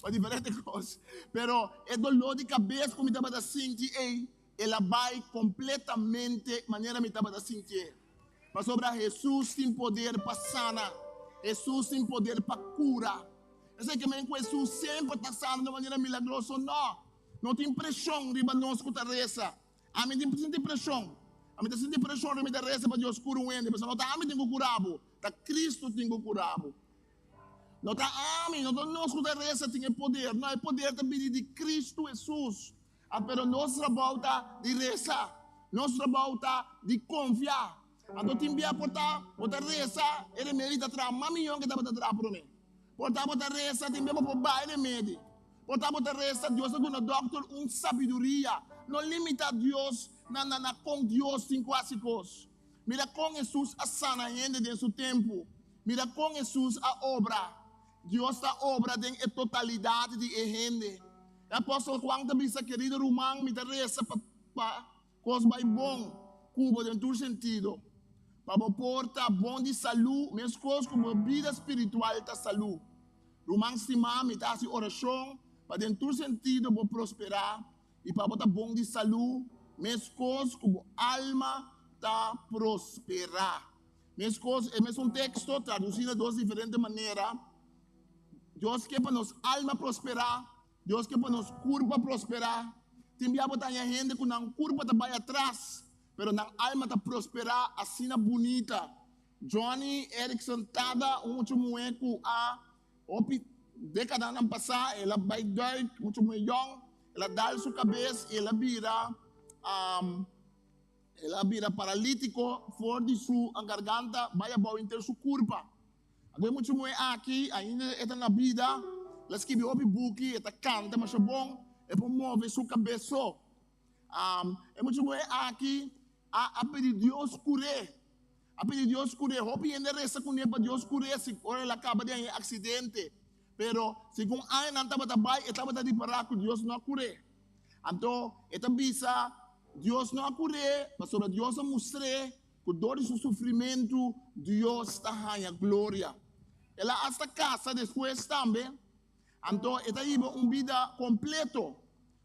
pa diferente kos. Pero e doló di kabes ku mi tabata sinti ei, el a bai kompletamente manera mi tabata sintié. Pasobra Hesus tin poder pa sana. Hesus tin poder pa kura. Esei ke men ku Hesus semper ta sana di un manera milagroso? No. No tin preshon riba nos ku ta resa. Ami tin sinti preshon. Ami ta sinti preshon ora mi ta resa pa Dios kura un hende, pasobra no ta ami tin ku kura bo, ta Kristu tin ku kura bo. No ta ami, no ta nos ku ta resa tin e poder, no, e poder ta bini di Kristu Hesus. A Pero nos trabou ta di resa, nos trabou ta di konfia. Anto tin bia por ta bo ta resa, e remedi ta traha mas mihó ke tabata traha promé. Por ta bo ta resa, tin bia bo por baha e remedi. Por ta bo ta resa, Dios ta duna dòkter un sabiduria. No limitá Dios na na na kon Dios tin ku hasi kos. Mira kon Hesus a sana hende den su tempu. Mira kon Hesus a obra. Dios ta obra den e totalidat di e hende. E apòstel Juan ta bisa, Kerido ruman, mi ta resa pa pa kos bai bon ku bo den tur sentido, pa bo por ta bon di salú meskos ku bo bida spiritual ta salú. Ruman stimá, mi ta hasi orashon pa den tur sentido bo prosperá i pa bo ta bon di salú meskos ku bo alma ta prosperá. Meskos, e mesun teksto tradusí na dos diferente manera. Dios ke pa nos alma prosperá, Dios ke pa nos kurpa prosperá. Tin bia bo ta haña hende ku nan kurpa ta bai atras, pero nan alma ta prosperá asina bunita. Joni Eareckson Tada, un mucha muhé ku a hopi dékadanan pasá el a bai duik, mucha muhé yòn, el a dal su kabes i el a bira el a bira paralítiko for di su garganta bai abou henter su kurpa. Anto e mucha muhé aki ainda e ta na bida, el a skibi hopi buki, e ta kanta masha bon, e por move su kabes so. E mucha muhé aki a pidi Dios kur'é. A pidi Dios kur'é. Hopi hende a resa kuné pa Dios kur'é si ora el a kaba di haña e aksidente. Pero segun añanan tabata bai, e tabata ripará ku Dios no a kur'é. Anto e ta bisa, Dios no a kur'é pasobra Dios a mustr'é ku dor di su sufrimentu Dios ta haña gloria. El a asta kasa despues tambe. Anto e ta hiba un bida kompleto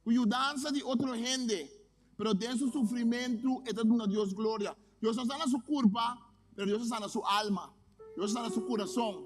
ku yudansa di otro hende, pero den su sufrimentu e ta duna Dios gloria. Dios no sana su kurpa, pero Dios a sana su alma. Dios a sana su kurason.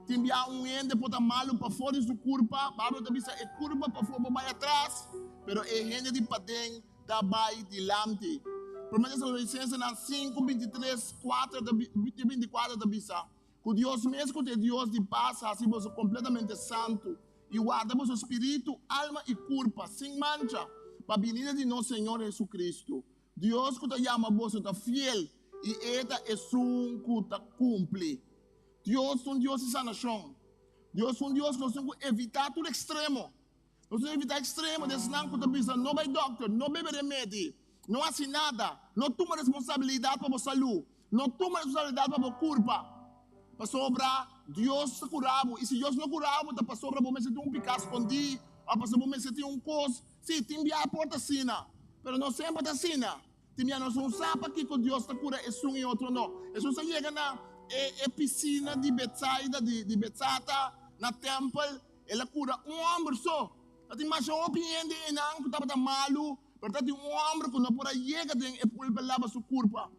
Tin bia un hende por ta malu pafó di su kurpa, Pablo ta bisa e kurpa pafó por bai atras, pero e hende di paden ta bai dilanti. Promé Tesalonicensenan 5, 23, 4 ta 24 ta bisa. Ku Dios mes ku ta e Dios di pas hasi boso kompletamente santu i warda boso spiritu, alma i kurpa sin mancha pa binida di nos Señor Hesukristu. Dios ku ta yama boso ta fiel i e ta esun ku ta kumpli. Dios ta un Dios di sanashon. Dios ta un Dios ku nos tin ku evitá tur ekstremo. Nos tin ku evitá ekstremo di esnan ku ta bisa no bai dòkter, no bebe remedi, no hasi nada, no tuma responsabilidat pa bo salú. No tuma responsabilidat pa bo kurpa, pasobra Dios ta kura bo. I si Dios no kura bo, ta pasobra bo mester tin un piká skondí òf pasobra bo mester tin un kos. Sí, tin bia por ta asina, pero no semper ta asina. Tin bia nos no sa pakiko Dios ta kura esun i otro no. Hesus a yega na e pisina di Betsaida, di Betsata, na tèmpel, el a kura un hòmber so. Ta tin masha hopi hende einan ku tabata malu, pero ta tin un hòmber ku no por a yega den e pul pa laba su kurpa.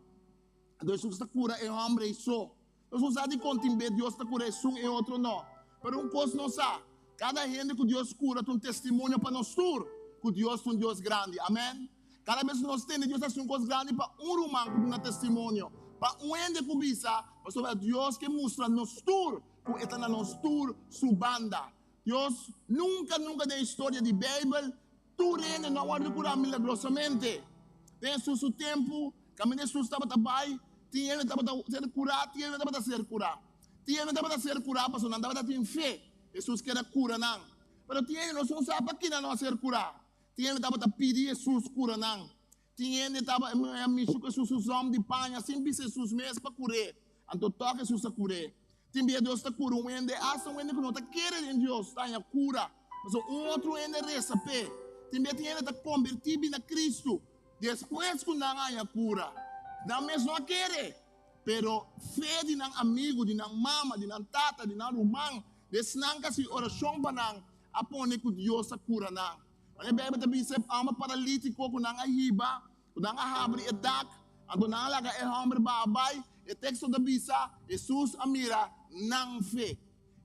Anto Hesus ta kura e hòmber ei so. Nos no sa dikon tin bes Dios ta kura esun e otro no. Pero un kos nos sa, kada hende ku Dios kura ta un testimonio pa nos tur ku Dios ta un Dios grandi. Amèn. Kada bes ku nos tende Dios hasi un kos grandi pa un ruman ku duna testimonio, pa un hende ku bisa, pasobra Dios ke mustra nos tur ku e ta na nos tur su banda. Dios nunka, nunka den historia di Beibel Tur hende no a wòrdu kurá milagrosamente. Den Hesus su tempu, kaminda Hesus tabata bai, tin hende tabata ser kurá, tin hende no tabata ser kurá. Tin hende tabata ser kurá pasobra nan tabata tin fe, Hesus kier a kura nan. Pero tin hende nos no sa pakí nan no a ser kurá. Tin hende tabata pidi Hesus kura nan. Tin hende tabata a mishi ku Hesus su zòm di paña sin bisa Hesus mes pa kur'é. Anto tòg Hesus a kur'é. Tin bia Dios ta kura un hende, asta un hende ku no ta kere den Dios ta haña kura, pasobra un otro hende resa p'e. Tin bia tin hende ta kombertí bini na Kristu despues ku nan haña kura. Nan mes no a kere, pero fe di nan amigu, di nan mama, di nan tata, di nan ruman, di esnan ku a hasi orashon pa nan, a pone ku Dios a kura nan. Ora e Beibel ta bisa e hòmber paralítiko ku nan a hiba, ku nan a habri e dak, anto nan a laga e hòmber baha bai, e teksto ta bisa, Hesus a mira nan fe.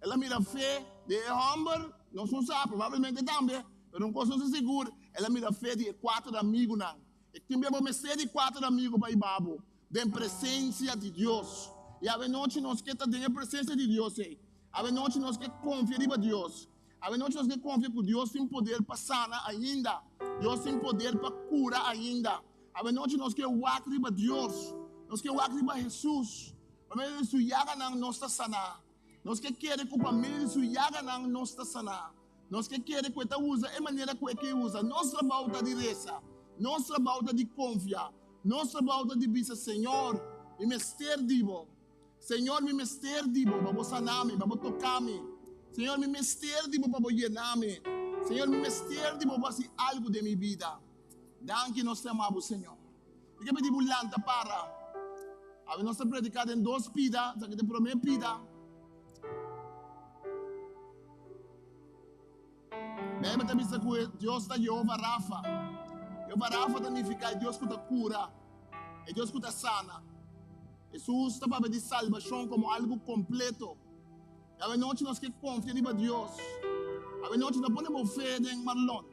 El a mira fe di e hòmber, nos no sa, probablemente tambe, pero un kos nos ta sigur, el a mira fe di e kuater amigunan. E tin bia bo mester di kuater amigu pa hiba bo den presensia di Dios. I awenochi nos ke ta den e presensia di Dios ei. Awenochi nos ke konfia riba Dios. Awenochi nos ke konfia ku Dios tin poder pa sana ainda. Dios tin poder pa kura ainda. Awenochi nos ke wak riba Dios. Nos ke wak riba Hesus. Pa medio di su yaganan nos ta saná. Nos ke kere ku pa medio di su yaganan nos ta saná. Nos ke kere ku e ta usa e manera ku e ke usa. Nos trabou ta di resa. Nos trabou ta di konfia. Nos trabou ta di bisa, Señor, mi mester di bo. Señor, mi mester di bo pa bo sana mi, pa bo toka mi. Señor, mi mester di bo pa bo yena mi. Señor, mi mester di bo pa hasi algu den mi bida. Danki, nos ta ama bo, Señor. Mi ke pidi bo lanta para. Awe nos ta prediká den dos pida. Esaki ta e promé pida. Beibel ta bisa ku Dios ta Jehova Rafa. Jehova Rafa ta nifiká e Dios ku ta kura, e Dios ku ta sana. Hesus ta papia di salbashon komo algu kompleto. I awe nochi nos ke konfia riba Dios. Awe nochi no pone bo fe den Marlon.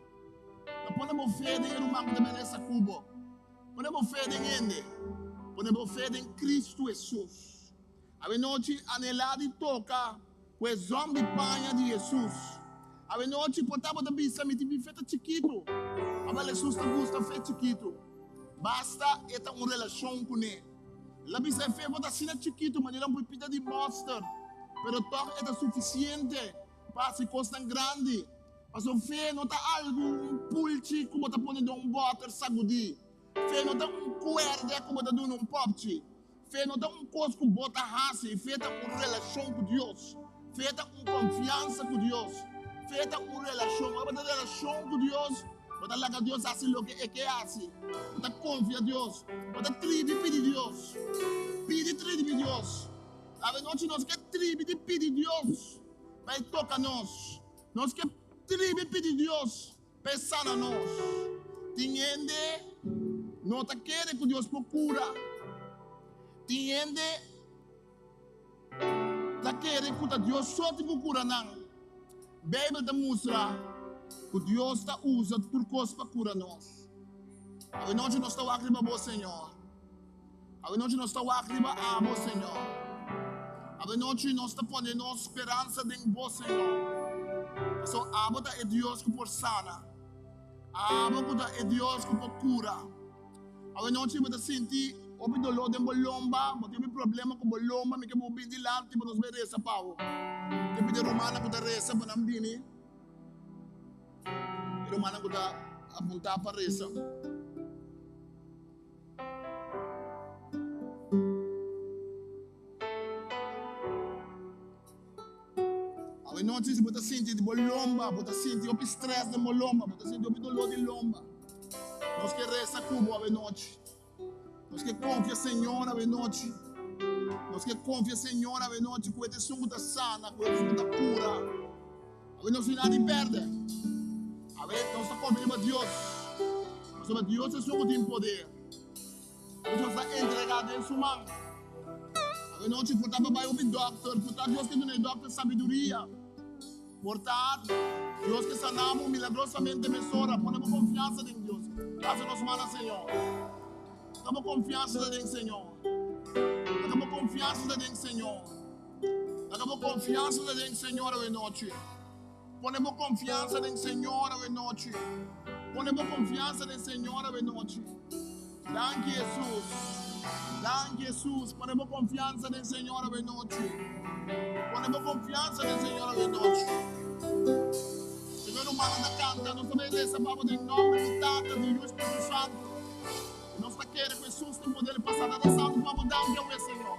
No pone bo fe den e ruman ku ta bini resa ku bo. Pone bo fe den hende. Pone bo fe den Kristu Hesus. Awe nochi anhelá di toka ku e zòm di paña di Hesus. Awe nochi por ta bo ta bisa mi tin mi fe ta chikitu. Awel Hesus ta gusta fe chikitu. Basta e ta un relashon kuné. El a bisa e fe bo ta asina chikitu manera un pipita di mòster, pero tòg e ta sufisiente pa hasi kosnan grandi. Pasobra fe no ta algu un pulchi ku bo ta pone den un bòter sagudí. Fe no ta un kuèrdè ku bo ta duna un pòpchi. Fe no ta un kos ku bo ta hasi, fe ta un relashon ku Dios. Fe ta un konfiansa ku Dios. Fe ta un relashon. Ora bo ta relashon ku Dios, bo ta laga Dios hasi loke e ke hasi. Bo ta konfia Dios. Bo ta tribi pidi Dios. Pidi tribi Dios. Awe nochi nos ke tribi di pidi Dios pa e toka nos. Nos ke tribi pidi Dios pa e sana nos. Tin hende no ta kere ku Dios por kura. Tin hende ta kere ku ta Dios so tin ku kura nan. Beibel ta mustra ku Dios ta usa tur kos pa kura nos. Awenochi nos ta wak riba bo, Señor. Awenochi nos ta wak riba abo, Señor. Awenochi nos ta pone nos speransa den bo, Señor. Pasobra abo ta e Dios ku por sana. Abo ku ta e Dios ku por kura. Awenochi bo ta sinti hopi doló den bo lomba, bo tin hopi problema ku bo lomba, mi ke bo bin dilanti pa nos bai resa pa bo. Mi ke pidi e rumannan ku ta resa pa nan bini. E rumannan ku ta apuntá pa resa. Awe nochi si bo ta sinti di bo lomba, bo ta sinti hopi stress den bo lomba, bo ta sinti hopi dolor di lomba, nos ke resa ku bo awe nochi. Nos ke konfia Señor awe nochi. Nos ke konfia Señor awe nochi ku e ta esun ku ta sana, ku e ta esun ku ta kura. Awe nos tin nada di pèrdè. Awe nos ta konfia riba Dios, pasobra Dios esun ku tin poder. Nos ta entregá den su man. Awe nochi por ta pa bai hopi dòkter, por ta Dios ke duna e dòkter sabiduria. Por ta Dios ke sana bo milagrosamente mesora. Pone bo konfiansa den Dios. Hasi nos man na Señor. Laga bo konfiansa ta den Señor. Laga bo konfiansa ta den Señor. Laga bo konfiansa ta den Señor awe nochi. Pone bo konfiansa den Señor awe nochi. Pone bo konfiansa den Señor awe nochi. Danki Hesus. Danki Hesus. Pone bo konfiansa den Señor awe nochi. Pone bo konfiansa den Señor awe nochi. Señor rumannan ta kanta, nos ta bai resa pa bo den nomber di Tata, di Yu, Spiritu Santu. I nos ta kere ku Hesus tin poder pa sana. Tata Santu, pa bo danki awe, Señor.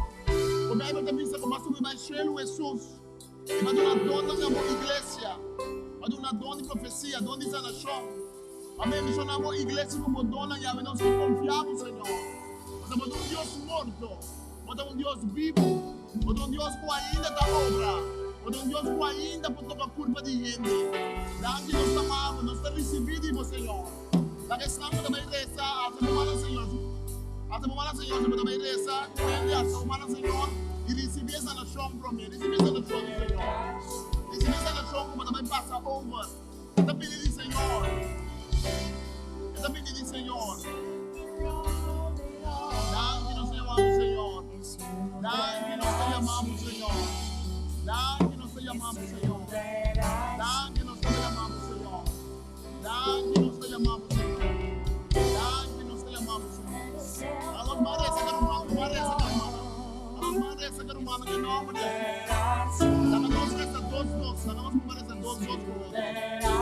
Bijbel ta bisa ku bo a subi bai shelu, Hesus, i bo a duna donnan na bo iglesia. Bo a duna don di profesia, don di sanashon. Bo a bendishoná bo iglesia ku bo donnan, i awe nos ke konfia bo, Señor. Pasobra bo ta un Dios morto, bo ta un Dios bibu. Bo ta un Dios ku ainda ta obra. Bo ta un Dios ku ainda por toka kurpa di hende. Danki, nos ta ama bo, nos ta risibí di bo, Señor. Laga esnan ku ta bai resa alsa bo man na Señor. Alsa bo man na Señor si bo ta bai resa. Ku hende alsa bo man na Señor i risibí e sanashon promé. Risibí e sanashon di Señor. Risibí e sanashon ku bo ta bai pasa over. E ta bini di Señor. E ta bini di Señor. Danki nos ta yama bo Señor. Danki nos ta yama bo Señor. Danki nos ta yama bo Señor. Danki nos ta yama bo Señor. Danki nos ta yama bo Señor. Danki nos ta yama bo Señor. A nos ban resa ku ruman, nos ban resa ku ruman. A nos ban resa ku ruman den nomber di Jesus. Laga nos resa dos dos, laga nos ban resa dos dos ku otro. Danki nos ta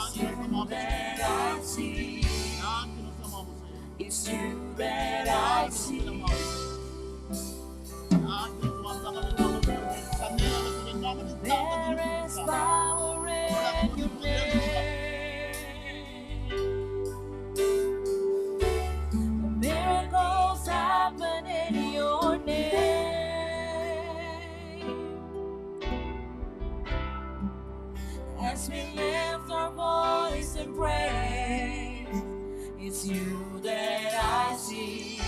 yama bo Señor. Danki nos ta yama bo Señor. It's you that I see. There is power in your name. Miracles happen in your name. As we lift our voice and praise, it's you that I see.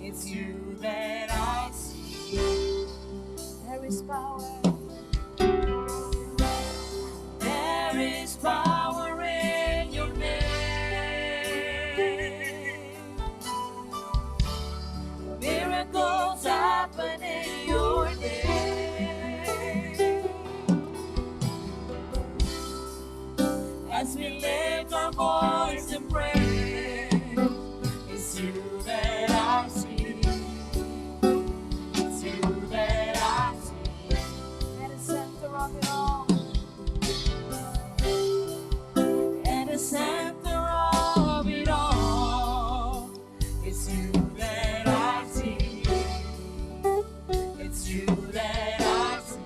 It's you that I see. There is power. There is power in your name. Miracles happen in your name. As we lift our voice and pray, it's you that I see. It's you that I see. At the center of it all. At the center of it all. It's you that I see. It's you that I see.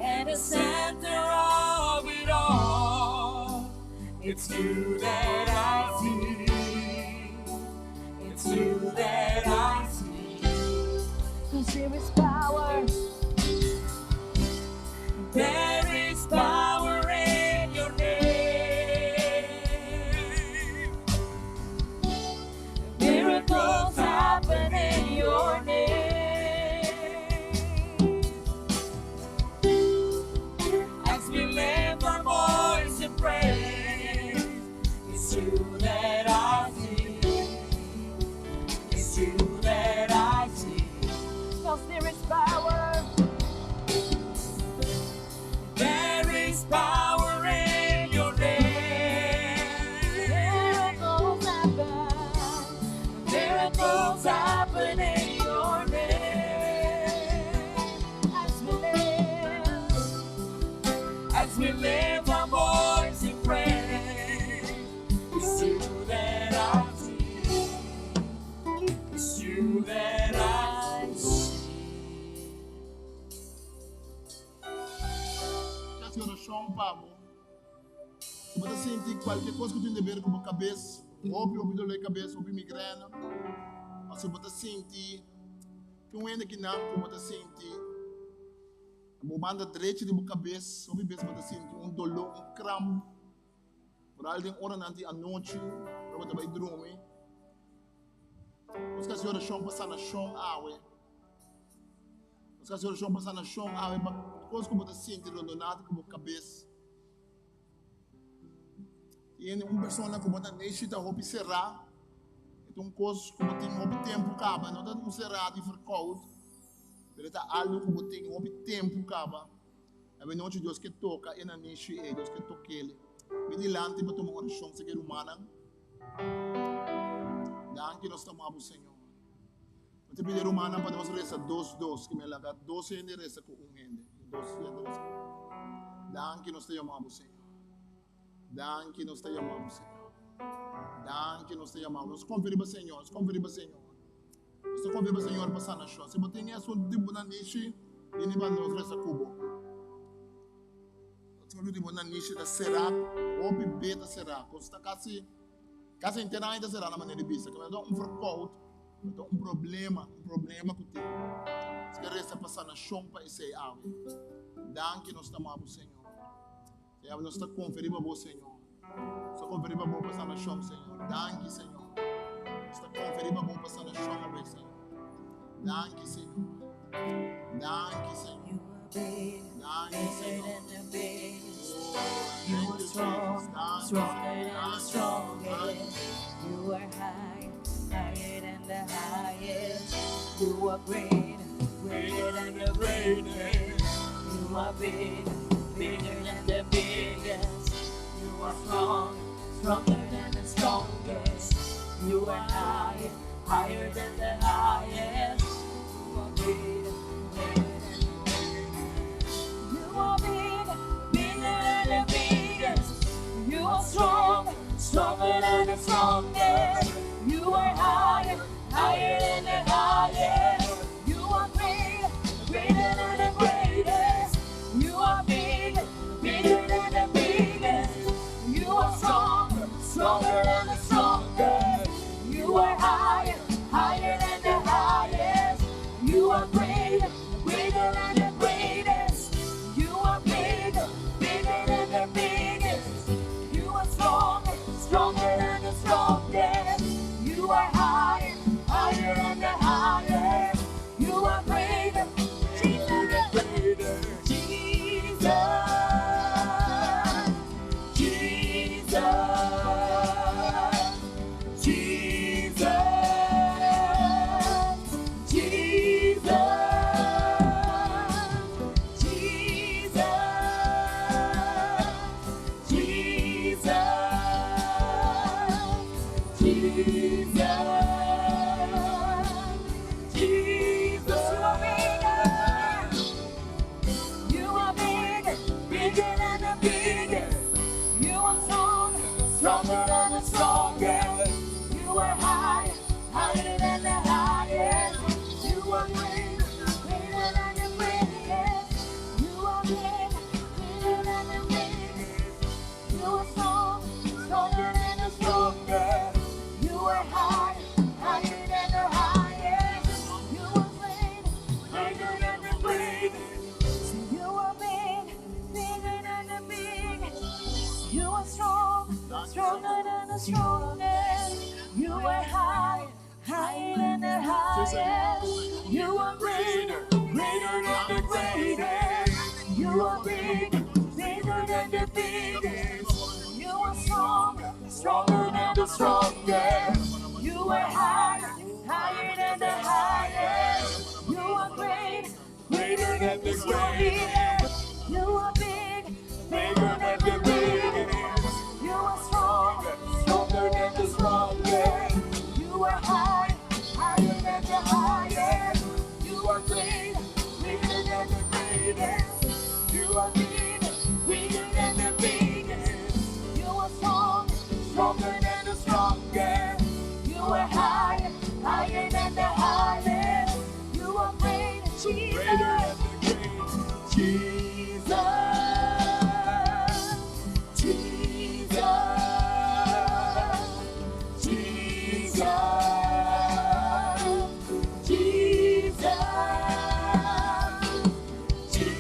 At the center of it all, it's you that I see. It's you that I see. 'Cause there is power. There is power in your name. Miracles happen in your name. As we lift our voice and praise, it's you that I see. It's you that I see. 'Cause there is power. There is power in your name. Miracles happen. Miracles happen in your name. As we live, as we lift our voice in praise, it's you that I see. It's you that I see. Hasi orashon pa bo. Si bo ta sinti kualke kos ku tin di ber ku bo kabes, hopi hopi dolor di kabes, hopi migrena, òf si bo ta sinti tin un hende kinan ku bo ta sinti bo banda drechi di bo kabes, hopi bes bo ta sinti un doló, un kramp, foral den oranan di anochi, ora bo ta bai drumi. Nos ta hasi orashon pa sanashon awe. Nos ta hasi orashon pa sanashon awe pa kos ku bo ta sinti rondonado ku bo kabes. Tin un persona ku bo ta neshita hopi será. E ta un kos ku bo tin hopi tempu kaba. No ta un será di verkoud, pero e ta algu ku bo tin hopi tempu kaba. Awe nochi Dios ke toka e nanishi ei, Dios ke tok'el. Bin dilanti pa tuma orashon seki rumannan. Danki nos ta ama bo, Señor. Mi ta pidi rumannan pa nos resa dos dos, ke mi a laga dos hende resa ku un hende, dos hende resa ku un. Danki nos ta yama bo, Señor. Danki nos ta yama bo, Señor. Danki nos ta yama bo. Nos konfia riba Señor, nos konfia riba Señor. Nos ta konfia riba Señor pa sanashon. Si bo tin e asuntu di bo nanishi, bini pa nos resa ku bo. Asuntu di bo nanishi ta será, hopi be ta será. Kos ta kasi, kasi henter aña ta será na manera di bisa. Ke ta un verkoud, ta un problema, un problema ku tin. Nos ke resa pa sanashon pa esei awe. Danki nos ta ama bo, Señor. Señor, nos ta konfia riba bo, Señor. Nos ta konfia riba bo pa sanashon, Señor. Danki, Señor. Nos ta konfia riba bo pa sanashon awe, Señor. Danki, Señor. Danki, Señor. Danki, Señor. You are strong, stronger than the strongest. You are high, higher than the highest. You are great, greater than the greatest. You are big, bigger than the biggest. You are strong, stronger than the strongest. You are high, higher than the highest. You are great, greater than the greatest. You are big, bigger than the biggest. You are strong, stronger than the strongest. You are higher, higher than the highest. You are great, greater than the greatest. You are big, bigger than the biggest. You are strong, stronger than the strongest. You are higher, higher than the highest. You are great, greater than the greatest. You are big, bigger than the biggest. You are strong, stronger than the strongest. You are higher, higher than the highest. You are greater, Jesus, Jesus, Jesus, Jesus, Jesus, Jesus, Jesus, Jesus, Jesus. You are bigger. You are bigger, bigger than the biggest. You are strong, stronger than the strongest. You are high, higher than the highest. You are great, greater than the greatest. You are big, bigger than the biggest. You are strong, stronger than the strongest. You are high, higher than the highest. You are great, greater than the greatest. You are big, bigger than the big. You are strong, stronger than the strongest. You are high, higher than the highest. You are greater, greater than the greatest. You are big, bigger than the biggest. You are strong, stronger than the strongest. You are higher, higher than the highest. You are great, greater than the greatest. You are big, bigger than the biggest. You are strong, stronger than the strongest. You are high, higher than the highest. You are great, greater than the greatest. You are big, bigger than the biggest. You are strong, stronger than the strongest. You are higher, higher than the highest. You are great, Jesus. Greater than the great. Jesus, Jesus, Jesus, Jesus, Jesus, Jesus,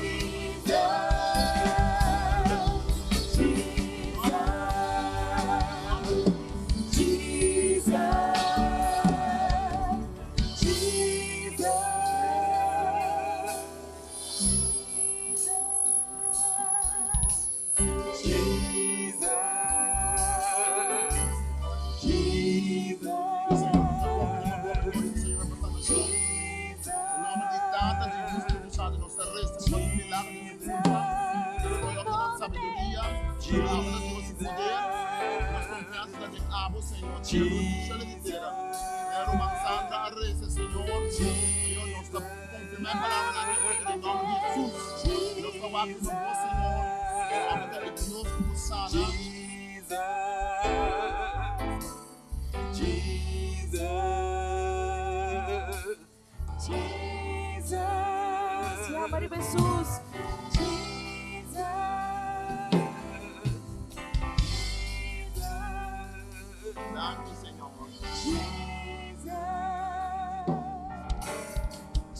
Jesus. Jesus. Jesus. Em nome de Tata, de Deus, Espírito Santo, nos ta resa pa milagro di Jehová. Nos ta sabiduria, Abo ta Dios di poder, nos konfiansa ta den Abo, Señor, shelu di tera. Manera ruman Sandra a reza, Señor, Señor, nos ta confirma e palabranan aki ora den nomber di Jesus. Y nos ta wak riba Bo, Señor, ku abo ta e Dios ku por sana. Jesus, yama riba Jesus. Jesus, Jesus. Danki, Señor. Jesus,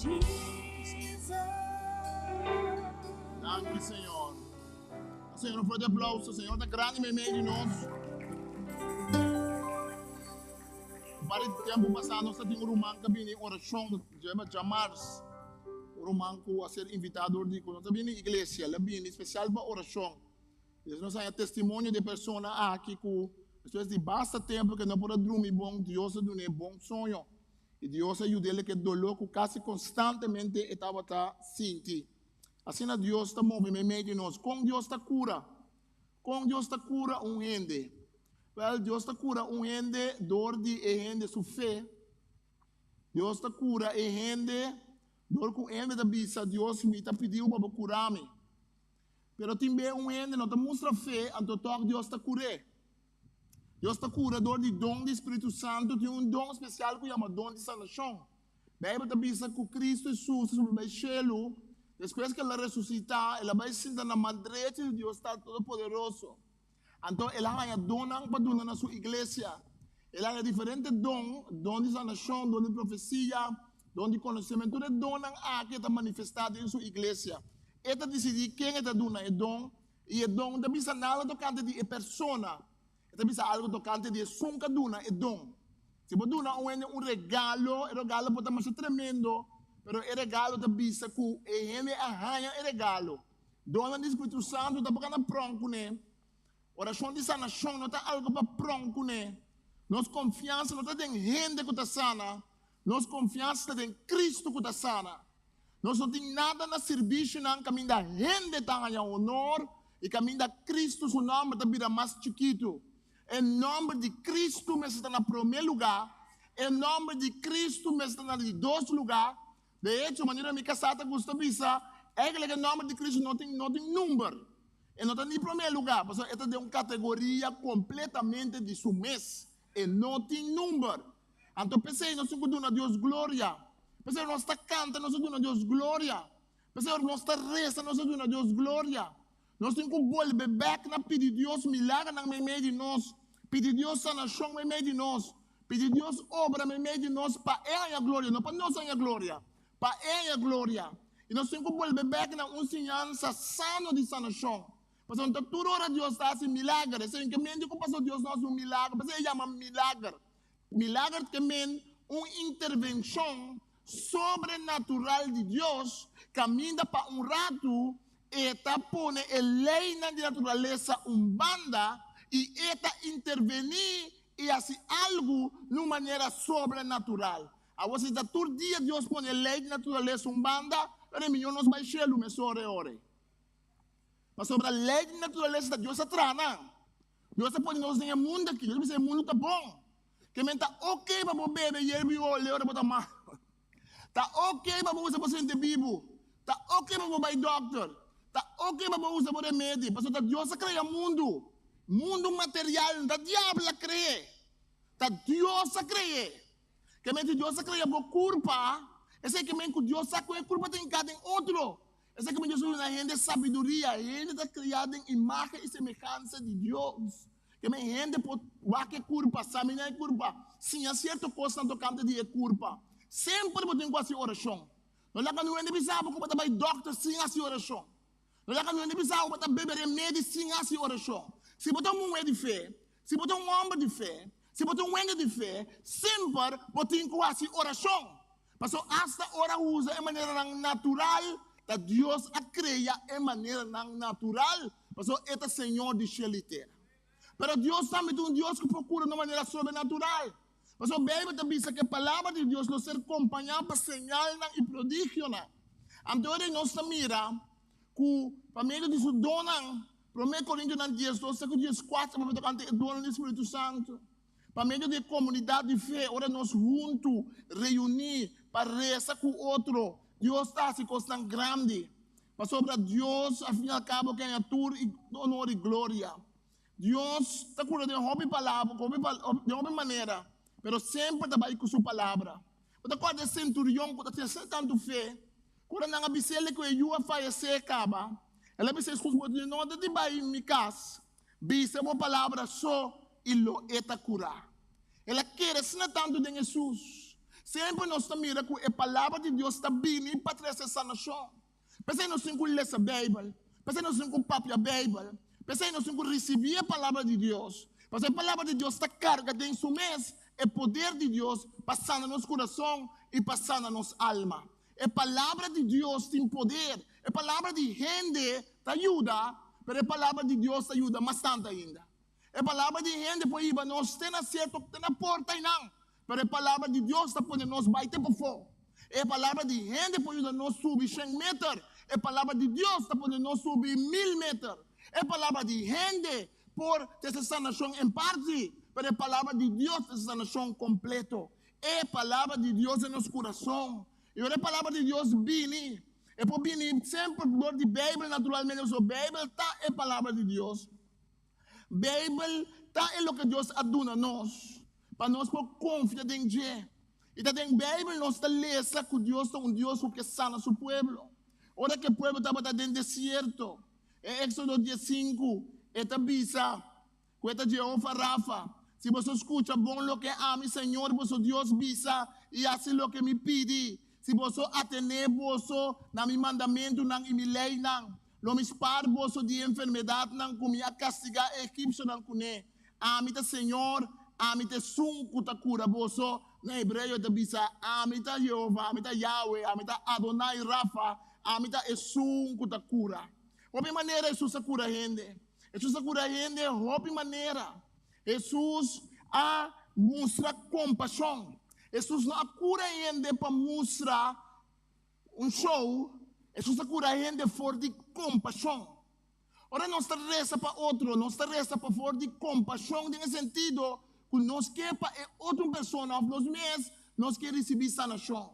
Jesus. Danki, Señor. Señor, un fuerte aplauso. Señor ta grandi meimei di nos. Un par di tempu pasá nos ta tin un ruman ku a bini orashon, djeba djamars, un ruman ku a ser invitá dor di ku no ta bini iglesia, el a bini spesial pa orashon. I nos haña testimonio di e persona aki ku despues di basta tempu ku e no por a drumi bon, Dios a dun'é bon soño i Dios a yud'é ku e doló ku kasi konstantemente e tabata sinti. Asina Dios ta move meimei di nos. Kon Dios ta kura? Kon Dios ta kura un hende? Wèl, Dios ta kura un hende dor di e hende su fe. Dios ta kura e hende dor ku e hende ta bisa, Dios, mi ta pidiu pa bo kura mi. Pero tin be un hende no ta mustra fe, anto tòg Dios ta kur'é. Dios ta kura dor di don di Spiritu Santu. Tin un don spesial ku yama don di sanashon. Beibel ta bisa ku Kristu Hesus a subi bai shelu, despues ku el a resusitá, el a bai sinta na man drechi di Dios Tata Todopoderoso. Anto el a haña donnan pa duna na su iglesia. El a haña diferente don, don di sanashon, don di profesia, don di konosementu. Tur e donnan aki e ta manifestá den su iglesia. E ta disidí ken e ta duna e don, i e don no ta bisa nada tokante di e persona. E ta bisa algu tokante di esun ku a duna e don. Si bo duna un hende un regalo, e regalo por ta masha tremendo, pero e regalo ta bisa ku e hende a haña e regalo. Donnan di Spiritu Santu ta por na pròn kuné. Orashon di sanashon no ta algu pa pròn kuné. Nos konfiansa no ta den hende ku ta sana, nos konfiansa ta den Kristu ku ta sana. Nos no tin nada na sirbishi-nan kaminda hende ta haña honor i kaminda Kristu su nòmber ta bira mas chikitu. E nòmber di Kristu mester ta na promé lugá, e nòmber di Kristu mester ta na di dos lugá. De echo, manera mi kasá ta gusta bisa, eigenlijk e nòmber di Kristu no tin no tin number. E no ta ni promé lugá, pasobra e ta den un kategoria kompletamente di su mes. E no tin number. Anto p'esei nos tin ku duna Dios gloria. P'esei ora nos ta kanta nos ta duna Dios gloria. P'esei ora nos ta resa nos ta duna Dios gloria. Nos tin ku bolbe bèk na pidi Dios milagernan meimei di nos, pidi Dios sanashon meimei di nos, pidi Dios obra meimei di nos pa E haña gloria, no pa nos haña gloria, pa E haña gloria. I nos tin ku bolbe bèk na un siñansa sano di sanashon. Pasobra no ta tur ora Dios ta hasi milager. Esei ke mente ku pasobra Dios no hasi un milager, p'esei e yama milager. Milager ke men un intervenshon sobrenatural di Dios kaminda pa un ratu e ta pone e leinan di naturalesa un banda i e ta intervení i hasi algu na un manera sobrenatural. Awor si ta tur dia Dios pone e lei di naturalesa un banda, pero e mihó nos bai shelu mesora e ora ei. Pasobra lei di naturalesa ta Dios a traha nan. Dios a pone nos den e mundu aki. Dios a bisa e mundu ta bon. Ke men ta oke pa bo bebe yerba i ole ora bo ta mal. Ta oke pa bo usa bo sente bibu. Ta oke pa bo bai dòkter. Ta oke pa bo usa bo remedi. Pasobra ta Dios a krea mundu. Mundu material no ta diabel a kre'é. Ta Dios a kre'é. Ke men si Dios a krea bo kurpa, esei ke men ku Dios sa ku e kurpa ta hinká den otro. Esaki mi Dios a duna hende sabiduria. Hende ta kriá den imágen i semehansa di Dios. Ke men hende por wak e kurpa, saminá e kurpa, siña sierto kosnan tokante di e kurpa. Semper bo tin ku hasi orashon. No laga niun hende bisa bo ku bo ta bai dòkter sin hasi orashon. No laga niun hende bisa bo ku bo ta bebe remedi sin hasi orashon. Si bo ta un muhé di fe, si bo ta un hòmber di fe, si bo ta un wende di fe, semper bo tin ku hasi orashon. Pasobra asta ora usa e maneranan natural, ta Dios a krea e maneranan natural, pasobra e ta Señor di shel i tera. Pero Dios tambe ta un Dios ku por kura na un manera sobrenatural. Pasobra Beibel ta bisa ku e palabra di Dios lo ser kompañá pa señalnan i prodigionan. Anto ora nos ta mira ku pa medio di su donnan, Promé Korintionan diesdos te ku dieskuater, papia tokante e donnan di Spiritu Santu. Pa medio di komunidat di fe, ora nos huntu reuní pa resa ku otro, Dios ta hasi kosnan grandi. Pasobra Dios, al fin i al kabo, ke haña tur honor i gloria. Dios ta kura den hopi palabra, den hopi manera, pero semper ta bai ku su palabra. Bo ta kòrda e senturion ku ta tin asina tantu fe, ku ora nan a bis'el ku e yu a fayesé kaba, el a bisa Hesus, Bo no ta di bai mi kas, bisa bo palabra so i lo e ta kurá. El a kere asina tantu den Hesus. Semper nos ta mira ku e palabra di Dios ta bini pa trese sanashon. P'esei nos tin ku lesa Beibel, p'esei nos tin ku papia Beibel, p'esei nos tin ku risibí e Palabra di Dios. Pasobra e Palabra di Dios ta karga den su mes e poder di Dios pa sana nos kurason i pa sana nos alma. E Palabra di Dios tin poder. E palabra di hende ta yuda, pero e Palabra di Dios ta yuda mas tantu ainda. E palabra di hende por hiba nos te na sierto, te na porta einan, pero e palabra di Dios ta pone nos bai te pafó. E palabra di hende por yuda nos subi shen meter, e palabra di Dios ta pone nos subi mil meter. E palabra di hende por trese sanashon en parti, pero e palabra di Dios trese sanashon kompleto. E palabra di Dios den nos kurason. I ora e palabra di Dios bini, e por bini semper dor di Beibel naturalmente, pasobra Beibel ta e palabra di Dios. Beibel ta e loke Dios a duna nos pa nos por konfia den dje. I ta den Beibel nos ta lesa ku Dios ta un Dios ku ke sana su pueblo. Ora ku e pueblo tabata den desierto, e Éksodo diesinku, e ta bisa ku e ta Jehova Rafa, Si boso skucha bon loke ami, Señor boso Dios, bisa i hasi loke mi pidi, si boso atené boso na mi mandamentunan i mi leinan, Lo mi spar boso di e enfermedatnan ku mi a kastigá e egipsionan kuné. Ami ta señor, ami ta esun ku ta kura boso. Na hebreo e ta bisa, Ami ta Jehova, ami ta Yahweh, ami ta Adonai Rafa, ami ta esun ku ta kura. Hopi manera Hesus a kura hende. Hesus a kura hende hopi manera. Hesus a mustra kompashon. Hesus no a kura hende pa mustra Un show, Hesus a kura hende for di kompashon. Ora nos ta resa pa otro, nos ta resa pa for di kompashon den e sentido ku nos ke pa e otro persona òf nos mes nos ke risibí sanashon.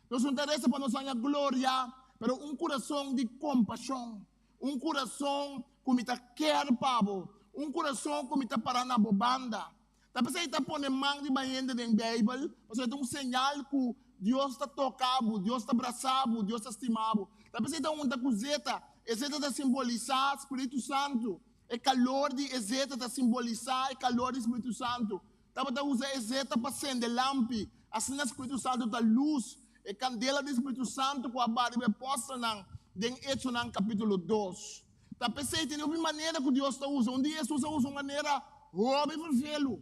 Nos no ta resa pa nos haña gloria, pero un kurason di kompashon, un kurason ku mi ta kèr pa bo, un kurason ku mi ta pará na bo banda. Ta p'esei ta pone man riba hende den Beibel, pasobra ta un señal ku Dios ta toka bo, Dios ta brasa bo, Dios ta stima bo. Ta p'esei ta hunta ku zeta. E zeta ta simbolisá Spiritu Santu. E kalor di e zeta ta simbolisá e kalor di Spiritu Santu. Tabata usa e zeta pa sende lampi. Asina Spiritu Santu ta lus. E kandela di Spiritu Santu ku a baha riba e apòstelnan den Echonan kapítulo dos. Ta p'esei tin hopi manera ku Dios ta usa. Un dia Hesus a usa un manera hopi ferfelu,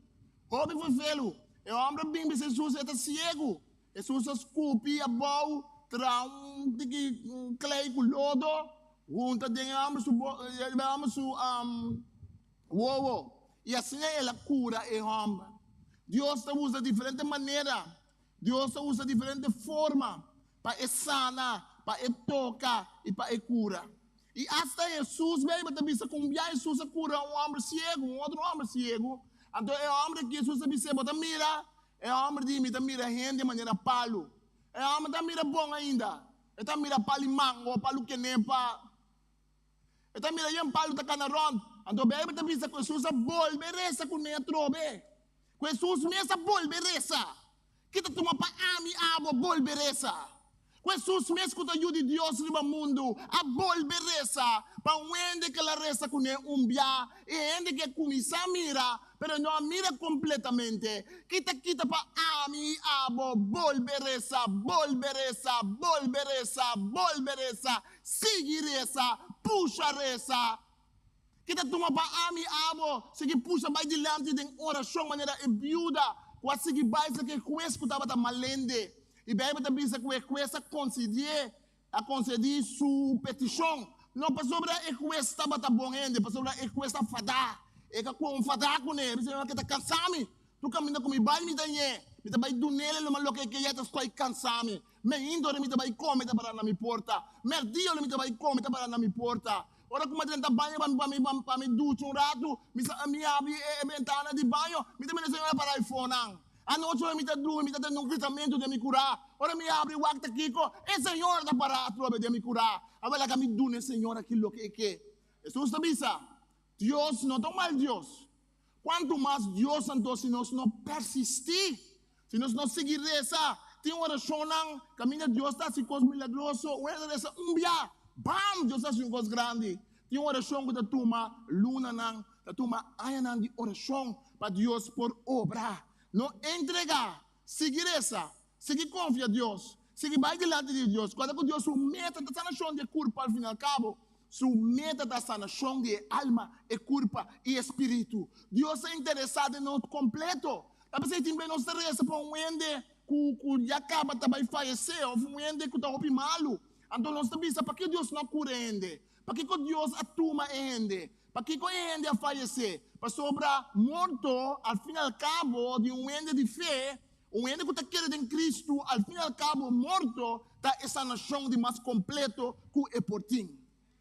hopi ferfelu. E hòmber a bin bisa Hesus e ta siegu. Hesus a skupi abou, traha un tiki klei ku lodo, hunta den e hòmber su e hòmber su wowo. I asina el a kura e hòmber. Dios ta usa diferente manera. Dios ta usa diferente forma pa e sana, pa e toka i pa e kura. I asta Hesus, Beibel ta bisa ku un bia Hesus a kura un hòmber siegu, un otro hòmber siegu. Anto e hòmber aki Hesus a bis'é, Bo ta mira? E hòmber di, Mi ta mira hende manera palu. E hòmber ta mira bon ainda. E ta mira palu mango, palu kenepa. E ta mira yen palu ta kana rònt. Anto Beibel ta bisa ku Hesus a bolbe resa kuné atrobe. Ku Hesus mes a bolbe resa. Ki ta tuma pa ami abo bolbe resa? Ku Hesus mes ku ta Yu di Dios riba mundu a bolbe resa pa un hende ku el a resa kuné un bia i hende ku a kuminsá mira pero no a mira kompletamente. Ki ta kita pa ami i abo bolbe resa, bolbe resa, bolbe resa, bolbe resa, sigui resa, pusha resa? Ki ta tuma pa ami abo sigui pusha bai dilanti den orashon manera e biuda ku a sigui bai sa ku e hues ku tabata malende? I Beibel ta bisa ku e hues a konsidié, a konsedí su petishon, no pasobra e hues tabata bon hende, pasobra e hues a fadá. E ka konfadá kuné, e bisa, Ke ta kansa mi? Tur kaminda ku mi bai mi ta ñe, mi ta bai dun'el e luma loke e ke ya ta stoi kansa mi. Meinta ora mi ta bai kome ta pará na mi porta, mèrdia ora mi ta bai kome ta pará na mi porta. Ora ku mi a drenta baño pa mi pa mi pa mi ducha un ratu, mi sa mi habri e bentana di baño, mi ta mira e señora pará eifonan. Anochi ora mi ta drumi mi ta tende un gritamentu den mi kurá. Ora mi habri wak ta kiko? E señora ta pará atrobe den mi kurá. Awor laga mi duna e señora ki loke e ke. Hesus ta bisa, Dios no ta un mal Dios. Kuantu mas Dios anto si nos no persistí, si nos no sigui resa. Tin orashonnan kaminda Dios ta hasi kos milagroso. Un hende ta resa un bia, bam! Dios ta hasi un kos grandi. Tin orashon ku ta tuma lunanan, ta tuma añanan di orashon pa Dios por obra. No entregá, sigui resa, sigui konfia Dios, sigui bai dilanti di Dios. Kòrda ku Dios su meta ta sanashon di e kurpa al fin i al kabo. Su meta ta sanashon di e alma, e kurpa i e spiritu. Dios ta interesá den nos kompleto. Ta p'esei tin be nos ta resa pa un hende ku ku ya kaba ta bai fayesé òf un hende ku ta hopi malu. Anto nos ta bisa, Pakiko Dios no a kura e hende? Pakiko Dios a tuma e hende? Pakiko e hende a fayesé? Pasobra morto, al fin al kabo, di un hende di fe, un hende ku ta kere den Kristu, al fin al kabo morto ta e sanashon di mas kompleto ku e por tin.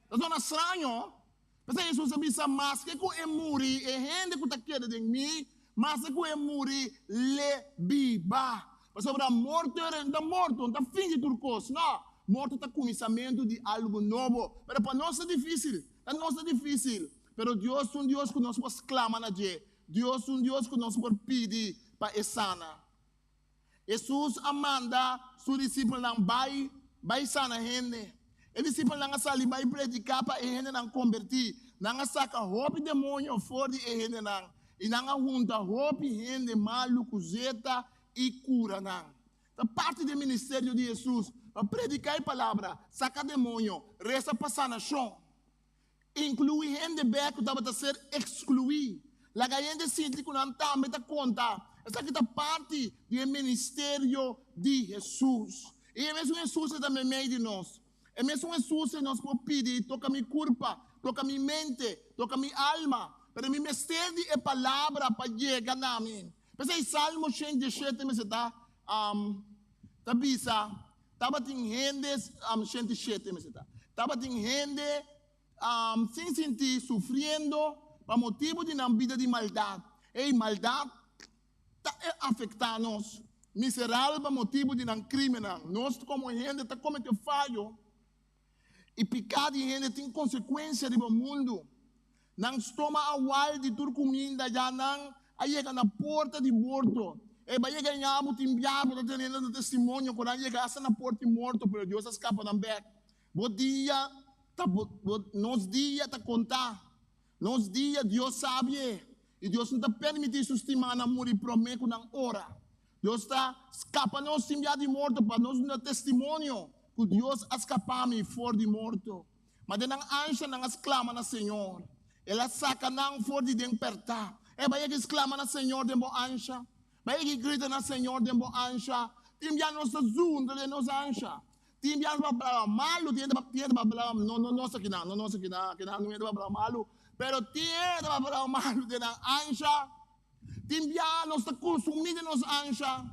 Ta zona straño, p'esei Hesus a bisa, Maske ku e muri, e hende ku ta kere den mi, maske ku e muri, l'e biba. Pasobra morto e no ta morto, no ta fin di tur kos, no. Morto ta kuminsamentu di algu nobo. Pero pa nos ta difísil, ta nos ta difísil. Pero Dios ta un Dios ku nos por sklama na dje. Dios ta un Dios ku nos por pidi pa e sana. Hesus a manda su disipelnan bai bai sana hende. E disipelnan a sali bai prediká pa e hendenan kombertí. Nan a saka hopi demoño for di e hendenan, i nan a hunta hopi hende malu ku zeta i kura nan. Ta parti di e ministerio di Hesus pa prediká e palabra, saka demoño, resa pa sanashon. Inkluí hende bek ku tabata ser ekskluí. Laga hende sinti ku nan tambe ta konta. Esaki ta parti di e ministerio di Hesus. I e mesun Hesus ei ta meimei di nos. E mesun Hesus ei nos por pidi, Toka mi kurpa, toka mi mente, toka mi alma. Pero mi mester di e palabra pa yega na mi. P'esei Salmo 107 mester ta ta bisa, Tabatin hende, 107 mester ta, tabatin hende sin sinti sufriendo pa motibu di nan bida di maldat. Ey, maldat ta afektá nos. Miserabel pa motibu di nan krímennan. Nos komo hende ta kometé fayo i piká di hende tin konsekuensia riba mundu. Nan stoma a wal di tur kuminda, ya nan a yega na porta di morto. E bai yega ña bo tin bia bo ta teniendo nan testimonio ku nan yega asta na porta di morto, pero Dios a skapa nan bek. Bo dia ta bo nos dia ta kontá. Nos dia Dios sabi e, i Dios no ta permití su stimánan muri promé ku nan ora. Dios ta skapa nos tin bia di morto pa nos duna testimonio ku Dios a skapa mi for di morto. Ma den nan ansha nan a sklama na Señor. El a saka nan for di den pèrtá. E bai a sklama na Señor den bo ansha. Bai a grita na Señor den bo ansha. Tin bia nos ta zundra den nos ansha. Tin bia nos ta papia malu, tin hende ta papia no no nos akinan, no nos akinan, akinan no hende ta papia malu, pero tin hende ta papia malu den nan ansha. Tin bia nos ta konsumí den nos ansha.